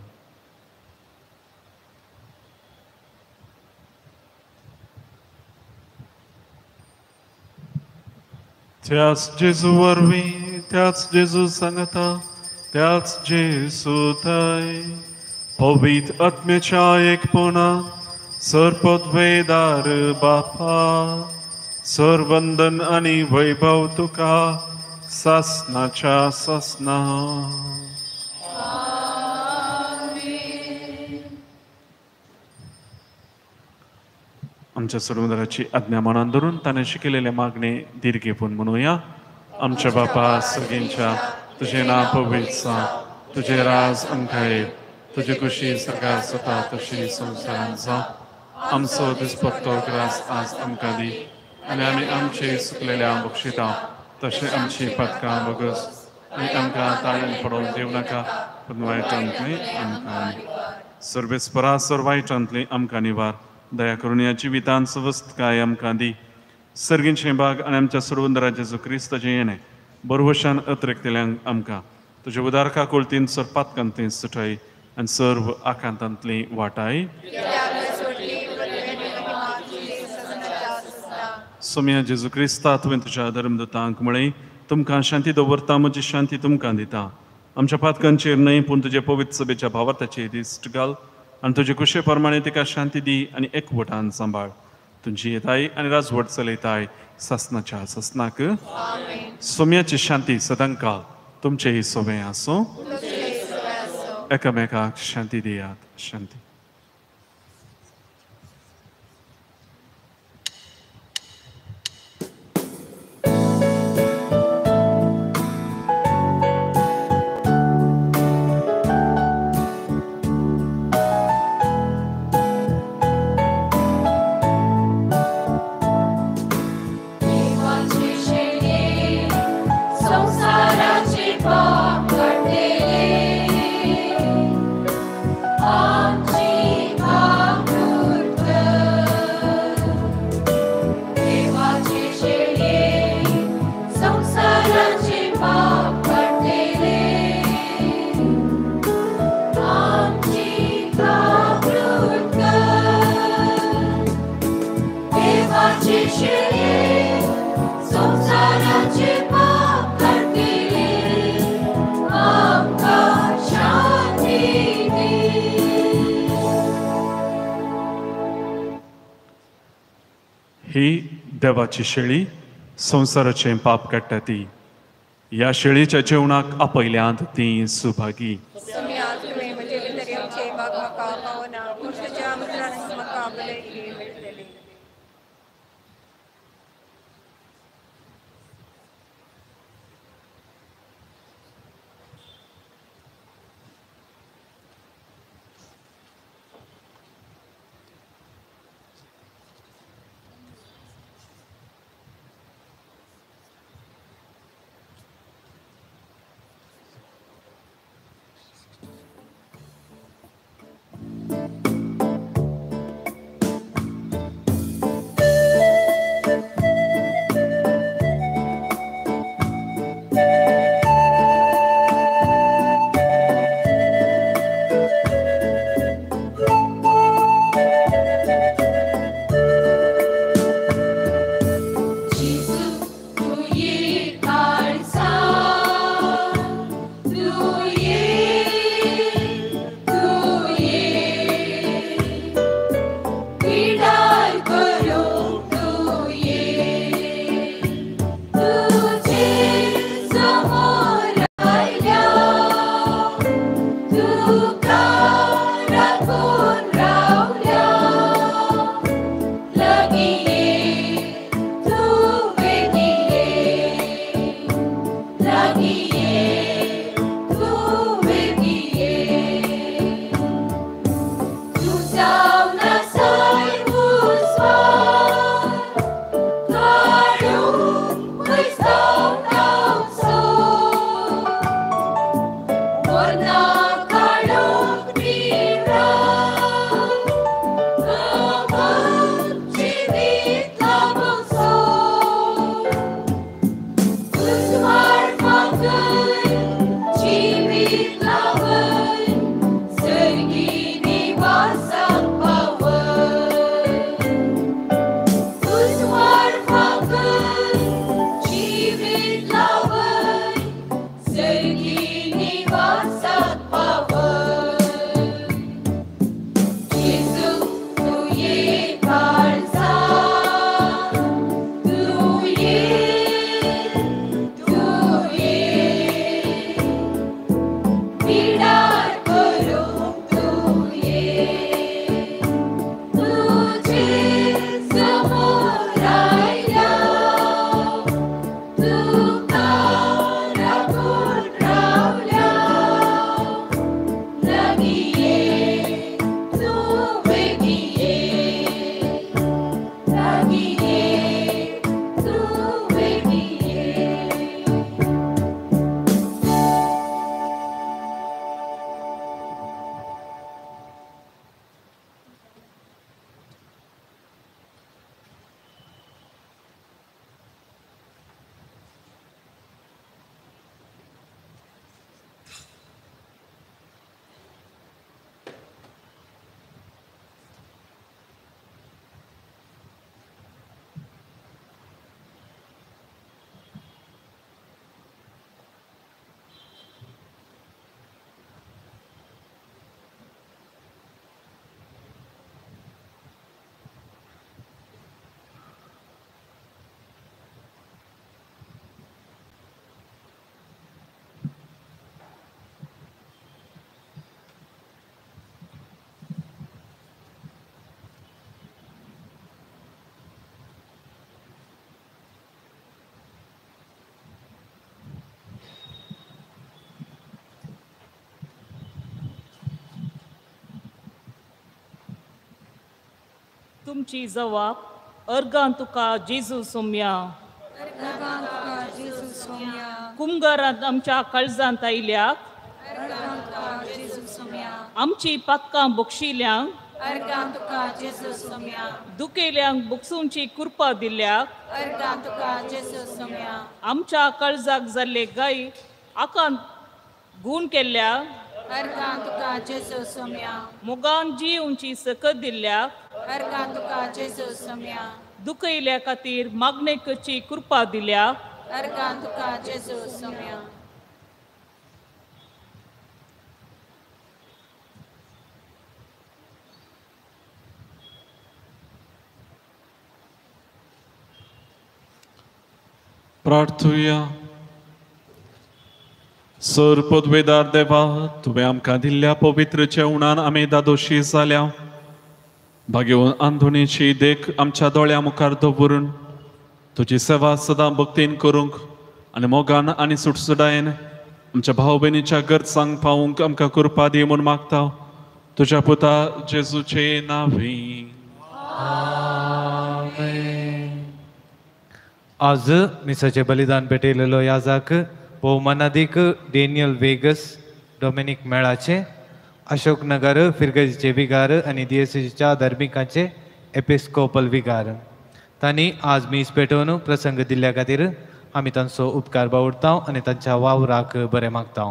त्याच जेजू वरवीं, त्याच जेजू सांगता, त्याच जेजू थंय पवित्र आत्म्याच्या एकपणात सरपदवेदार बापा, सरवंदन आनी वैभव तुका सासनाच्या सासना. आमच्या सर्वदराची आज्ञा मनान धरून ताणें शिकयलेले मागणे दीर्घेपून म्हणुया. आमच्या बापा सगळ्यांच्या तुजें नांव पवित्र जावं, तुजें राज आमकां येवं, तुजी खुशी सरकार जाता तशी संवसारांत जावं. आमचो दिसपट्टो ग्रास आज आमकां दी आनी आमी आमचे सुकलेल्या बक्षिता तशें आमची पदकां बगस आनी आमकां ताळ्यान पडोवन दिवं नाका, पूण वायटांतली आमकां सर्वेस्परा सर वायटांतली आमकां निवार. दया करून ह्या जिवितांत सवस्तकाय आमकां दी. सर्गींचें भाग आनी आमच्या सर्वंदरा जेजू क्रिस्ताचें येणें बरवशान अतिरिक्तल्यांक आमकां तुज्या उदार काकुळतीन सरपातकांतली सुटाय आनी सर्व आकांतांतली वाटाय. सोम्या जेजू क्रिस्ता, तुवें तुज्या धर्मदूतांक म्हळें, तुमकां शांती दवरता, म्हजी शांती तुमकां दिता. आमच्या पातकांचेर न्हय पूण तुजे पवित्र सभेच्या भावार्थाचेर दिश्ट घाल आनी तुजे कुशे प्रमाणे तिका शांती दी आनी एकवटान सांबाळ. तुमची येताय आनी राजवट चलयताय सासनाच्या सासनाक. सोम्याची शांती सदांकाळ तुमचेय सोबें आसूं. एकामेकाक शांती दियात. शांती. ही देवाची शेळी संवसाराचें पाप काडटा ती. ह्या शेळीच्या जेवणाक आपयल्यांत ती सुभागी. जेजू तूं ये काळजा, तूं ये, तूं ये, विडार करूंक तूं ये, तुझे समोर आयल्या, तुका राखून रावल्या, लागीं ये तूं बेगीन ये, लागीं ये तूं बेगीन ये. तुमची जवाब अर्गां तुका जेजू सोम्या, कुमगारांत आमच्या काळजांत आयल्याक, आमची पातकां बक्षिल्यांक, दुखेल्यांक बक्षुंची कृपा दिल्याक, आमच्या काळजाक जाल्ले गाय आकांत गूण केल्ल्या, मोगान जिवची सकत दिल्ल्याक, दुखयल्या खातीर मागणे करची कृपा दिल्या, प्रार्थुया. सर पदवेदार देवा, तुवें आमकां दिल्ल्या पवित्र जेवणान आमी दादोशी जाल्या. भाग्यवन आंदोनीची देख आमच्या दोळ्या मुखार दवरून तुजी सेवा सदां भक्तीन करूंक आनी मोगान आनी सुटसुटायेन आमच्या भाव भयणीच्या गरजांक पावूंक आमकां कृपा दी म्हूण मागता तुज्या पुता जेजूचे नांवी. आज मिसाचें बलिदान पेटयलेलो याजाक भोवमानादीक Daniel vagus Dominic मेळाचे, Ashok Nagar फिरगजीचे विगार आनी दियेसीच्या धार्मिकांचे एपिस्कोपल विगार. तांणी आज मीस पेटोवन प्रसंग दिल्ल्या खातीर आमी तांचो उपकार बावडता आनी तांच्या वावराक बरें मागता.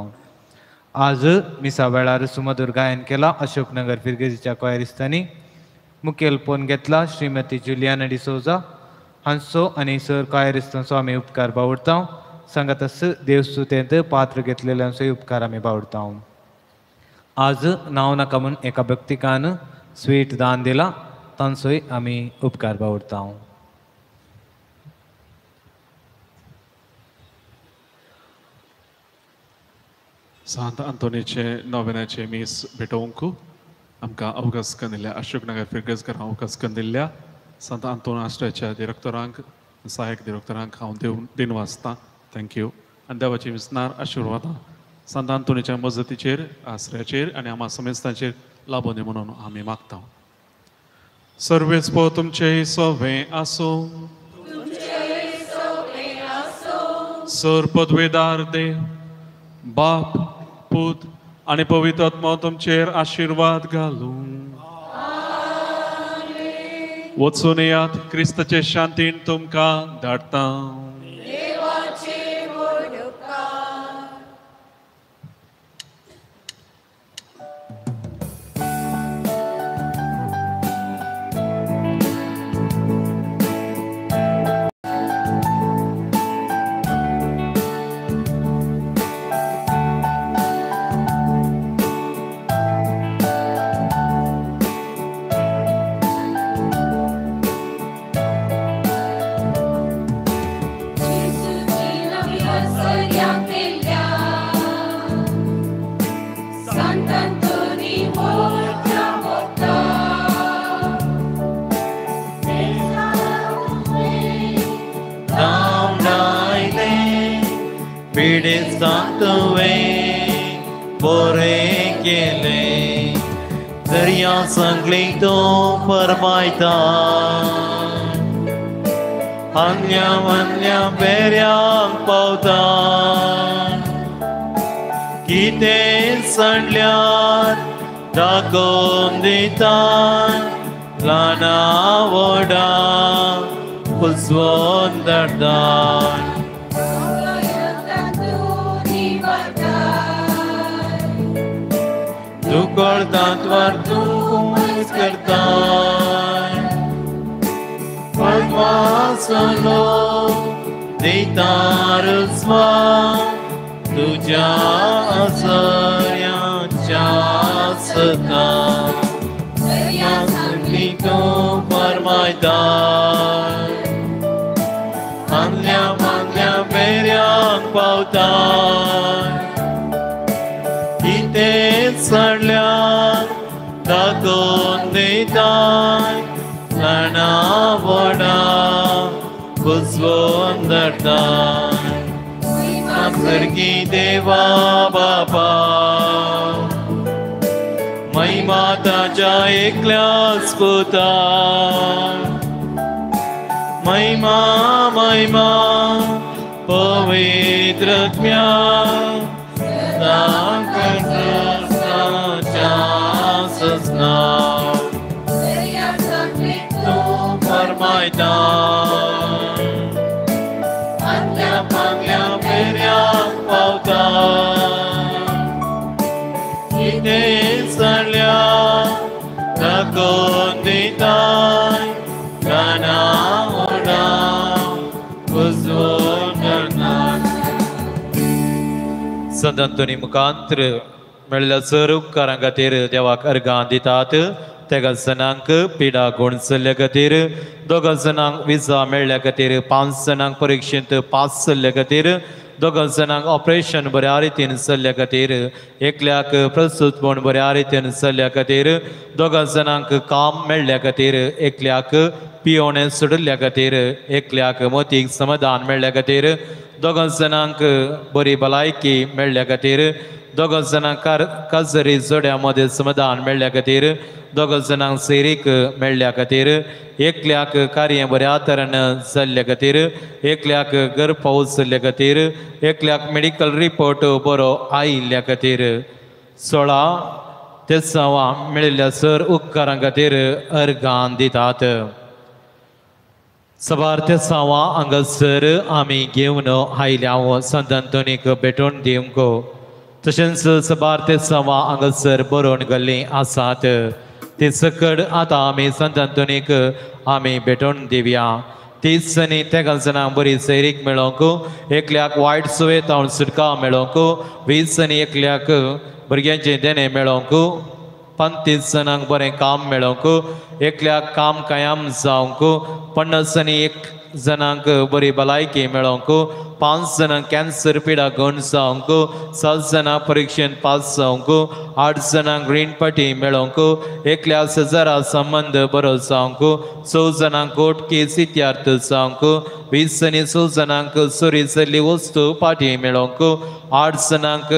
आज मिसा वेळार सुमधूर गायन केला अशोक नगर फिरगजीच्या कोयरिस्तांनी. मुखेल फोन घेतला श्रीमती जुलियाना डिसोजा हांचो आनी सर कोयरिस्तांचो आमी उपकार बावडता. सांगातस देवस्तुतेंत पात्र घेतलेल्यांचोय उपकार आमी बावडता. आज नांव नाका म्हूण एका भक्तिकान स्वीट दान दिला, तांचोय आमी उपकार बावडता. सांत आंतोनीचे नोवेनाचे मीस भेटोवंक आमकां अवकाश करून दिल्ल्या अशोक नगर फिरगजकर अवकाश करून दिल्ल्या सांत आंतोन आश्रयाच्या डिरेक्टरांक सहायक डिरेक्टरांक हांव दिन वाचतां. Thank you. आनी देवाची विसनार आशिर्वादां सांत आंतोनीच्या मजतीचेर आश्रयाचेर आनी आमा समेस्तांचेर लाबोनी म्हणून आमी मागता. सर्वेस पो तुमचें सोवें आसूं. सर पदवेदार देव बाप पूत आनी पवित्र आत्मो तुमचेर आशिर्वाद घालूं. वचून येयात, क्रिस्ताचे शांतीन तुमकां धाडटा. पिडेस्तांक तुवें बरें केलें दर्या सांगली तूं फरमायता आंगल्या मानल्या बेऱ्यांक पावता कितें सांडल्यार दाखोवन दिता ल्हाना व्हडा पुजवोन धाडटा दुकळतांत तूं करता पद्मासनो दिता रुजवा तुज्या आसऱ्याच्या सता सांगली तूं फरमायता आंगल्या मागल्या बेऱ्यांक पावता कितें सांडल्यार दाखोवन दिता ल्हाना व्हडा पुजवोन धाडटा सर्गी देवा बापा महिमा ताज्या एकल्याच पुता महिमा महिमा पवित्र सजना तूं फरमायता आंगल्या पांगल्या बेऱ्यांक पावता कितें सांडल्यार दाखोवन दिता ल्हाना व्हडा पुजवोन धाडटा. संत अंतोनी मुखांत्र मेळिल्ल्या सर उपकारां खातीर देवाक अर्गां दितात. तेगा जणांक पिडा गुण चल्ल्या खातीर, दोगां जणांक विजा मेळ्ळ्या खातीर, 5 जणांक परिक्षेंत पास जाल्ल्या खातीर, दोगां जणांक ऑपरेशन बऱ्या रितीन चल्ल्या खातीर, एकल्याक प्रस्तुतपण बऱ्या रितीन चल्ल्या खातीर, दोगां जणांक काम मेळ्ळ्या खातीर, एकल्याक पियोणे सोडिल्ल्या खातीर, एकल्याक मतीक समाधान मेळ्ळ्या खातीर, दोगां जणांक बरी भलायकी मेळ्ळ्या खातीर, दोगां जणांक काजरी जोड्या मदें समाधान मेळ्ळ्या खातीर, दोगां जणांक सैरीक मेळ्ळ्या खातीर, एकल्याक कार्य बऱ्या तरेन जाल्ल्या खातीर, एकल्याक घर पावस जाल्ल्या खातीर, एकल्याक मेडिकल रिपोर्ट बरो आयिल्ल्या खातीर, 16 तेसांवां मेळिल्ल्या सर उपकारां खातीर अर्गां दितात. सबार तेसांवां हांगासर आमी घेवन आयल्या संत अंतोनीक भेटोवन दिवंक, तशेंच सबार तेसांवां हांगासर बरोवन गेल्लीं आसात ती सकड आतां आमी संत अंतोनीक आमी भेटोवन दिवया. 30 आनी 3 जाणांक बरी सैरीक मेळोवंक, एकल्याक वायट सुवेतावन सुटका मेळोवंक, 20 आनी एकल्याक भुरग्यांचें देणें मेळोवंक, 35 जाणांक बरें काम मेळोवंक, एकल्याक काम कायम जावंक, 50 आनी 1 जाणांक बरी भलायकी मेळोवंक, 5 जाणांक कॅन्सर पिडा गण जावंक, 7 जाणां परिक्षेंत पास जावंक, 8 जाणांक ग्रीन पाटी मेळोवंक, एकल्या शेजारा संबंद बरो जावंक, 6 जाणांक कोर्ट केस इत्यार्थ जावंक, 20 आनी 6 जाणांक चोरी जाल्ली वस्तू पाटी मेळोवंक, 8 जाणांक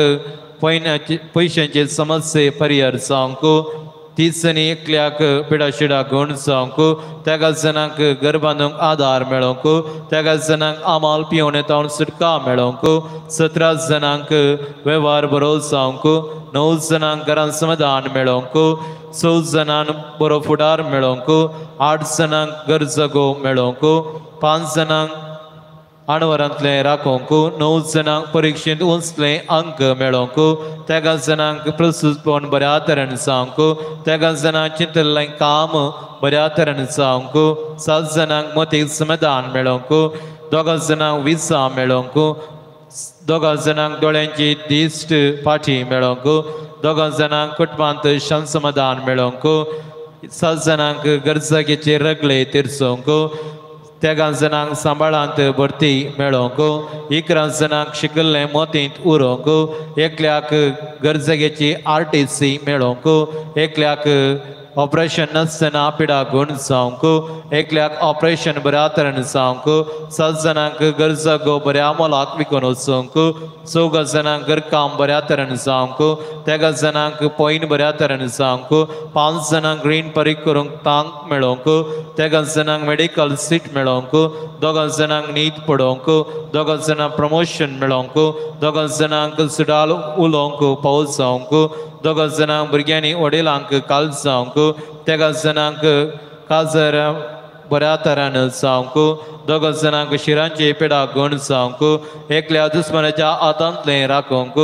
पयशांचे समस्ये परिहार जावंक, 30 आनी एकल्याक पिडाशिडा गण जावंक, 3 जाणांक घर बांदूंक आदार मेळोवंक, 3 जाणांक आमाल पिवणे तावन सुटका मेळोवंक, 17 जाणांक वेव्हार बरो जावंक, 9 जाणांक घरान समाधान मेळोवंक, 6 जाणांक बरो फुडार मेळोवंक, 8 जाणांक घर जागो मेळोवंक, 5 जाणांक आणवरांतलें राखोवंक, 9 जाणांक परिक्षेंत उंचले अंक मेळोवंक, 3 जाणांक प्रस्तुतपण बऱ्या तरेन जावंक, 3 जाणांक चिंतिल्लें काम बऱ्या तरेन जावंक, 7 जाणांक मतीक समाधान मेळोवंक, 2 जाणांक विसा मेळोवंक, 2 जाणांक दोळ्यांची दिश्ट पाठी मेळोवंक, 2 जाणांक कुटुंबांत शांत समाधान मेळोवंक, 7 जाणांक गरजागेचे रगले तिरसोवंक, 3 जाणांक सांबाळांत भरती मेळोवंक, 11 जाणांक शिकिल्लें मतींत उरोवंक, एकल्याक गरजेची RTC मेळोवंक, एकल्याक ऑपरेशन नासतना पिडा गुण जावंक एकल्याक ऑपरेशन बऱ्या तरेन जावंक 7 जाणांक गरजागो बऱ्या मोलाक विकून वचूंक 4 जाणांक घरकाम बऱ्या तरेन जावंक 3 जाणांक पॉयंट बऱ्या तरेन जावंक 5 जाणांक रीण परीक करूंक तांक मेळोवंक 3 जाणांक मेडिकल सीट मेळोवंक 2 जाणांक न्हीद पडोवंक 2 जाणांक प्रमोशन मेळोवंक 2 जाणांक सुडाल उलोवंक पावस जावंक 2 जाणांक भुरग्यांनी वडिलांक काल जावंक 3 जाणांक काजर बऱ्या तरान जावंक 2 जाणांक शिरांचे पेडा गण जावंक एकल्या दुस्मनाच्या हातांतलें राखूंक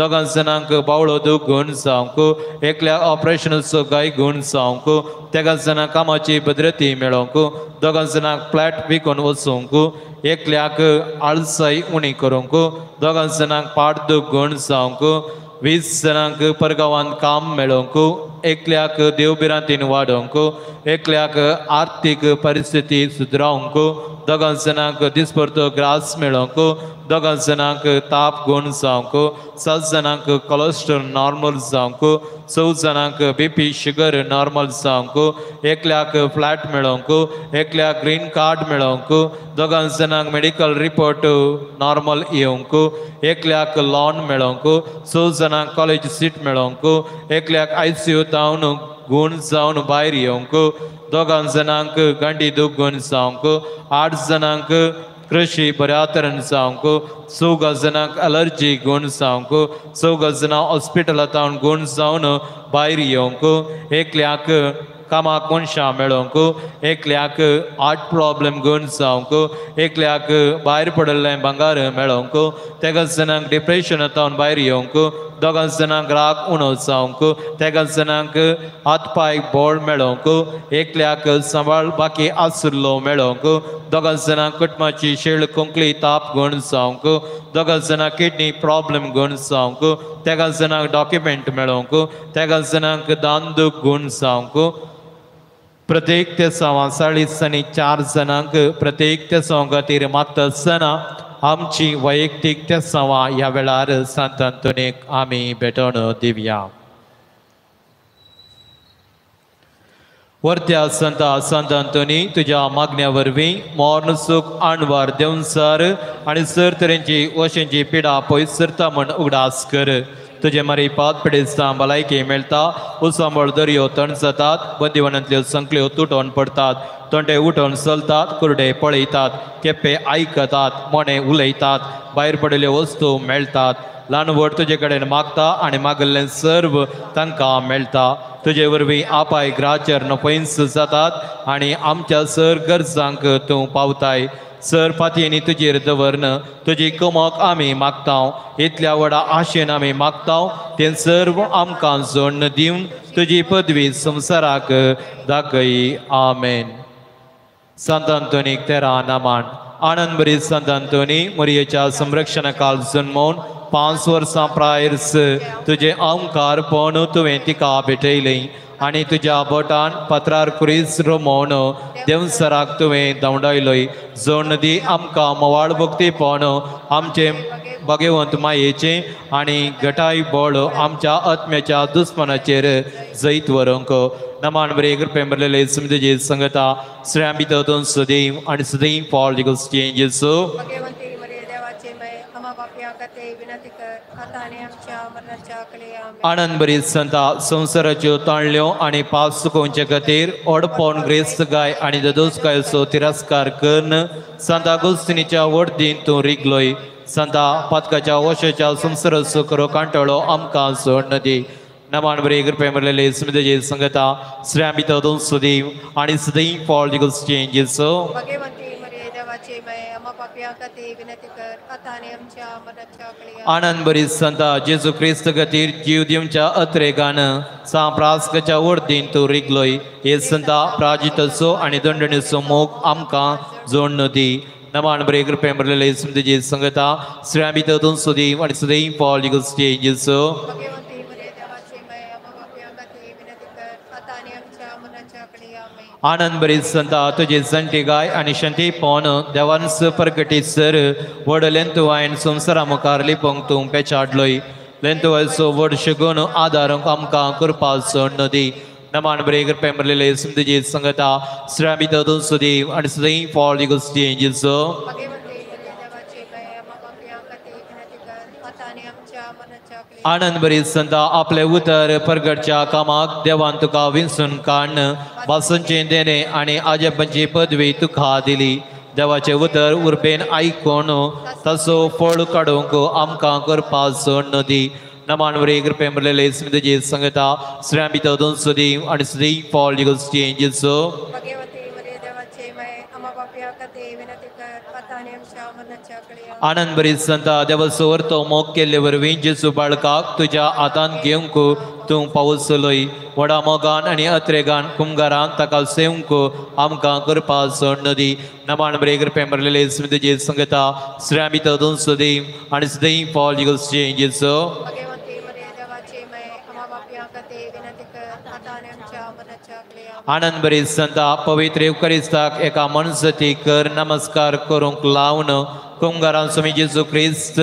2 जाणांक बावळो दूख गण जावंक एकल्या ऑपरेशनाचो गाय गण जावंक 3 जाणांक कामाची भद्रती मेळोवंक 2 जाणांक फ्लॅट विकून वचूंक एकल्याक आळसाय उणी करूंक 2 जाणांक पाट दूख गण जावंक 20 जाणांक परगांवांत काम मेळोवंक एकल्याक देवभिरांतीन वाडोवंक एकल्याक आर्थीक परिस्थिती सुदरावंक 2 जाणांक दिसपरतो ग्रास मेळोवंक 2 जाणांक ताप गुण जावंक 7 जाणांक कोलेस्ट्रॉल नॉर्मल जावंक 4 जाणांक बीपी शुगर नॉर्मल जावंक एकल्याक फ्लॅट मेळोवंक एकल्याक ग्रीन कार्ड मेळोवंक 2 जाणांक मेडिकल रिपोर्ट नॉर्मल येवंक एकल्याक लोन मेळोवंक 6 जाणांक कॉलेज सीट मेळोवंक एकल्याक ICU तावन गुण जावन भायर येवंक 2 जाणांक गांडी दूख गुण जावंक 8 जाणांक कृषी बऱ्या तरेन जावंक 4 जाणांक अलर्जी गुण जावंक 4 जाणां हॉस्पिटलांत गुण जावन भायर येवंक एकल्याक कामाक मनशां मेळोवंक एकल्याक हार्ट प्रॉब्लम गुण जावंक एकल्याक भायर पडिल्लें भांगर मेळोवंक 3 जाणांक डिप्रेशनांत भायर येवंक 2 जाणांक राग उणो जावंक 3 जाणांक हात पांय बळ मेळोवंक एकल्याक सांबाळ बाकी आशिल्लो मेळोवंक 2 जाणांक कुटुंबाची शेळ खोंकली ताप गुण जावंक 2 जाणांक किडनी प्रॉब्लम गुण जावंक 3 जाणांक डॉक्युमेंट मेळोवंक 3 जाणांक दान दूख गुण जावंक प्रत्येक तेसांवां 40 आनी 4 जाणांक प्रत्येक तेसांव खातीर मागता आसतना आमची वैयक्तीक तेसांवां ह्या वेळार सांत आंतोनीक आमी भेटवण दिवया. वरत्या संता सांत आंतोनी तुज्या मागण्या वरवीं मर्ण सूख आणवार देवसार आनी सर तरेंची वशेंची पिडा पयस सरता म्हण उगडास कर. तुजे मारी पात पिडेस्तां भलायकी मेळटा उसांबळ दर्यो तण जातात बंदिवनांतल्यो संकल्यो तुटोवन पडटात तोंडे उठोवन चलतात कुरडे पळयतात केप्पे आयकतात मोणे उलयतात भायर पडिल्ल्यो वस्तू मेळटात ल्हान व्हड तुजे कडेन मागता आनी मागिल्लें सर्व तांकां मेळटा. तुजे वरवीं आपाय ग्राचेर नपयंस जातात आनी आमच्या सर गरजांक तूं पावताय. सर पातयेनी तुजेर दवरन तुजी कमक आमी मागता इतल्या व्हडा आशेन आमी मागता तें सर्व आमकां जोडण दिवन तुजी पदवी संवसाराक दाखय. आमेन. सांत आंतोनीक 13 नामान आनंद बरी सांत आंतोनी मोरयेच्या संरक्षणा काल जन्मोवन 5 वर्सां प्रायर्स तुजें ओंकारपण तुवें तिका भेटयलें आनी तुज्या बोटान पत्रार कुरीस रोमोवन देवसराक तुवें धांवडायलोय. जोड दी आमकां मोवाळ भक्तीपण आमचें भगवंत मायेचें आनी घटाय बळ आमच्या आत्म्याच्या दुस्मनाचेर जैत व्हरूंक. नमान बरे कृपेन भरलेले तुजी संगता श्रेया भितर सदैव आनी सदैव फॉल चेंजीस. आनंद बरी संता संवसाराच्यो ताणल्यो आनी पाप चुकोवचे खातीर ओडपोण ग्रेस्त गाय आनी ददोस गायचो तिरस्कार करून सांता गोस्तिनीच्या वडदीन तूं रिगलोय. संता पातकाच्या वशाच्या संवसाराचो खरो कांटळो आमकां सोड दी. नमान बरे कृपेन भरलेले तुजी संगता श्रेया भितर सदैव आनी सदैव फॉल चेंजीस. आनंद बरी संता जेजू क्रिस्त खातीर जीव दिवच्या अत्रेगान सांप्रास्काच्या वर्दीन तूं रिगलोय. हे संता प्राजिताचो आनी दंडणीचो मोग आमकां जोडण दी. नमान बरे कृपेन भरलेले तुजी संगता श्रेया भितर सदैव आनी सदैव फॉल चेंजीस. आनंद बरी संता तुजी जाणटी गाय आनी शांती पवन देवांस प्रगटीत सर व्हड लेंतुवायन संवसारा मुखार लिपोवंक तूं पेचाडलोय. लेंतुवायचो व्हड शगून आदारूंक आमकां कृपा सोड दी. नमान बरे कृपे भरलेले तुझे संगता श्रामी दोन सुदेव आणि सदैव फॉल गोष्टी जेजू. आनंद बरी संता आपले उतर परगडच्या कामाक देवान तुका विंचून काडन भासूंचे देणे आनी आजपांची पदवी तुका दिली. देवाचे उतर उर्बेन आयकून ताचो फळ काडूंक आमकां करपा सोडून दी. नमान बरे कृपे भरलेले तुझे संगता श्रामी दोन सुदेव आनी सदैव फॉल गोष्टी जेजू. आनंद बरी संता देवाचो वर्तो मोग केल्ले वरवीं जेजू बाळकाक तुज्या हातान घेवंक तूं पावसलोय. व्हडा मोगान आनी अत्रेगान कुमगारान ताका सेवंक आमकां करपा सोडून दी. नमान बरे कृपे भरलेले तुझे संगता श्रामी दोन सुदेव आनी सदैव फॉल गोष्टी जेजू. आनंद बरी संता पवित्र येवकारिस्ताक एका मनसती कर नमस्कार करूंक लावन कुमगारान स्वामी जेजू क्रिस्त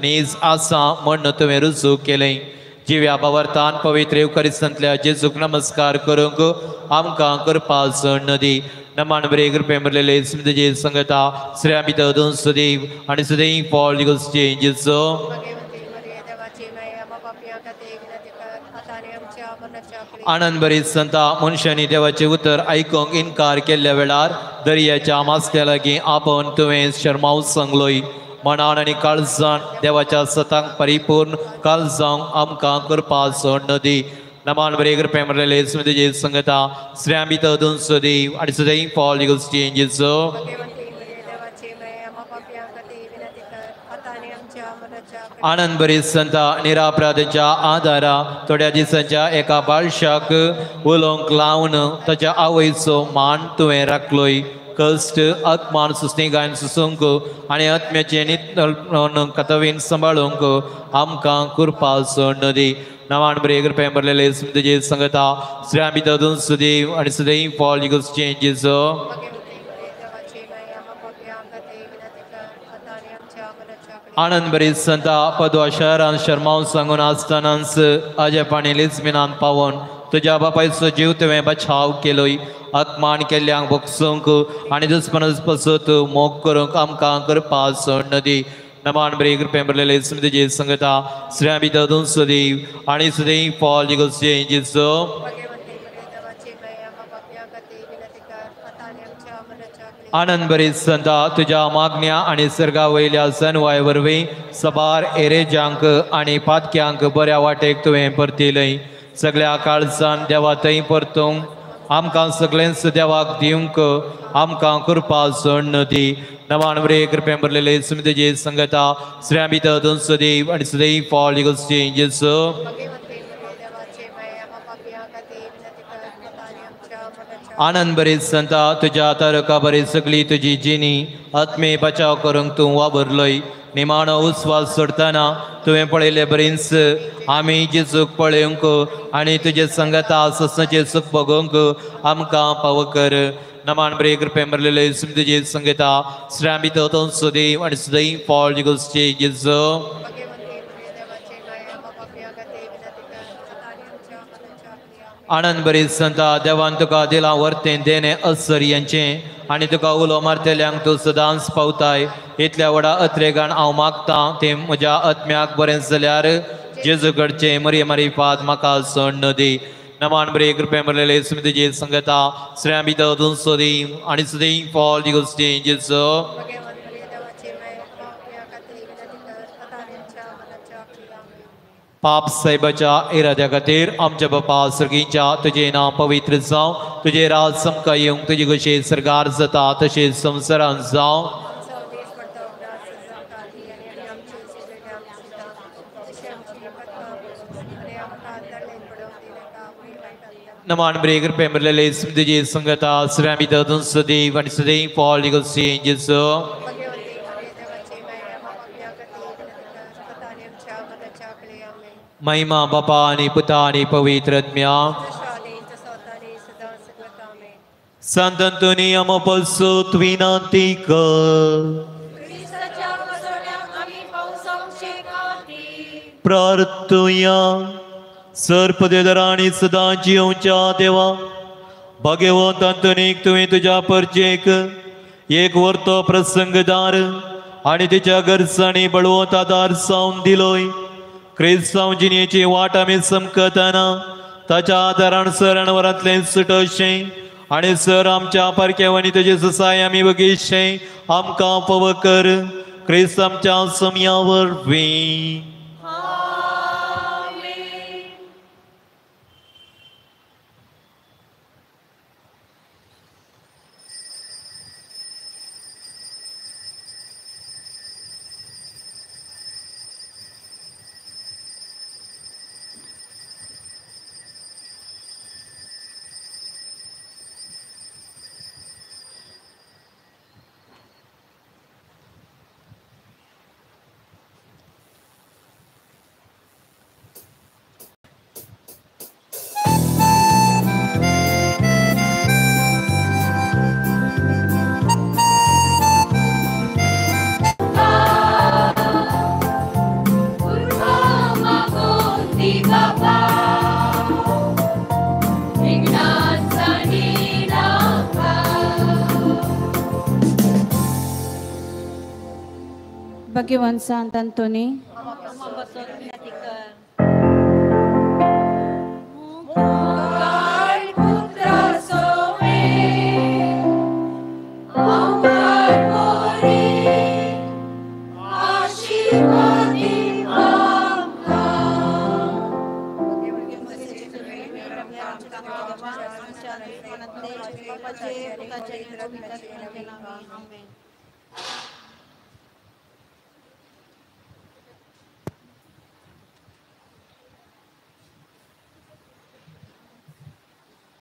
नीज आसा म्हण तुवें रुजू केलें. जिव्या बावर्तान पवित्र येवकारिस्तांतल्या जेजूक नमस्कार करूंक आमकां करपा सोडून दी. नमान बरे कृपे भरलेले तुझे संगता श्रेयामी दोन सुदेव आनी सदैव फॉल गोष्टी जेजू. आनंद बरी संता मनशांनी देवाचे उतर आयकूंक इनकार केल्ल्या वेळार दर्याच्या मासल्या लागीं आपोवन तुवें शर्माव सांगलोय. मनान आनी काळजान देवाच्या सतांक परिपूर्ण काळ जावंक आमकां करपा सोडून दी. नमान बरे कृपे भरलेले तुझे संगता श्रेयामी दोन सुदेव आनी सदैव फॉल गोष्टी जेजू. आनंद बरी संता निरापराधाच्या आदारा थोड्या दिसांच्या एका बाळशाक उलोवंक लावन ताच्या आवयचो मान तुवें राखलोय. कश्ट अपमान सुस्निगायन सुसूंक आनी आत्म्याचें नितळ कतवीन सांबाळूंक आमकां कृपा सोडून दी. नमान बरे कृपे भरलेले तुझे संगता श्रेयामी दोन सुदेव आनी सदैव फॉल गोष्टी जेजू. आनंद बरी संता पदवा शहरान शर्माव सांगून आसतनाच अजयपाणी लिजमिनान पावोन तुज्या बापायचो जीव तुवें बचाव केलोय. अपमान केल्ल्यांक भोगसूंक आनी दुस्मन पसत मोग करूंक आमकां करपा सोडून दी. नमान बरे कृपे भरलेले तुझे संगता श्रेयामी दोन सुदेव आनी सदैव फॉल गोष्टी जेजू. आनंद बरी संता तुज्या मागण्या आनी सर्गा वयल्या सनवाय वरवीं सबार एरेजांक आनी पातक्यांक बऱ्या वाटेक तुवें परतिलय. सगळ्या काळजान देवा थंय परतूंक आमकां सगळेंच देवाक दिवंक आमकां कृपा सोडून दी. नमान बरे कृपे भरलेले तुझे संगता श्रेयामी दोन सुदेव आनी सदैव फॉल गोष्टी जेजू. आनंद बरी संता तुज्या तारका बरी सगळी तुजी जिनी आत्मे बचाव करूंक तूं वावरलोय. निमाणो उस्वास सोडतना तुवें पळयले बरींच आमी जेजूक पळोवंक आनी तुजे संगता ससनाचें सूख भोगोवंक आमकां पाव कर. नमान बरे कृपे भरलेले तुझे संगता श्रेयामी दोन सुदेव आनी सदैव फॉल गोष्टी जेजू. आनंद बरी संता देवान तुका दिलां वर्तें देणें असर यांचें आनी तुका उलो मारतल्यांक तूं सदांच पावताय. इतल्या व्हडा अत्रेगान हांव मागतां तें म्हज्या आत्म्याक बरें जाल्यार जेजू कडचें मरिये मारिफात म्हाका सोडून दी. नमान बरे कृपे भरलेले तुझे संगता श्रेयामी दोन सुदेव आनी सदैव फॉल गोष्टी जेजू. पाप साहेबाच्या इराद्या खातीर आमच्या बापा सर्गीच्या तुजें नांव पवित्र जावं, तुजें राज आमकां येवंक, तुजी कशी सरकार जाता तशें संवसारांत जावं. नमान बरे कृपे भरलेले तुझे संगता श्रेयामी दोन सुदेव आनी सदैव फॉल गोष्टी जेजू. महिमा बापा आनी पुता आनी पवित्र आत्म्या. संत अंतोनी आमो पसत विनंती कर. प्रार्थुया. सर पदेदरा आनी सदां जियोवच्या देवा, भाग्यवंत अंतोनीक तुवें तुज्या परचेक एक वर्तो प्रसंगदार आनी तिच्या गरजांनी बळवंत आदार जावन दिलोय. क्रिस्तांव जिणेची वाट आमी समकतना ताच्या आदारान सरणवरांतलें सुटोवचें आनी सर आमच्या पारखेवांनी तुजे ससाय आमी बगीचें आमकां फावो कर. क्रिस्त आमच्या समया वरवीं. Bhagavan Sant Anthony.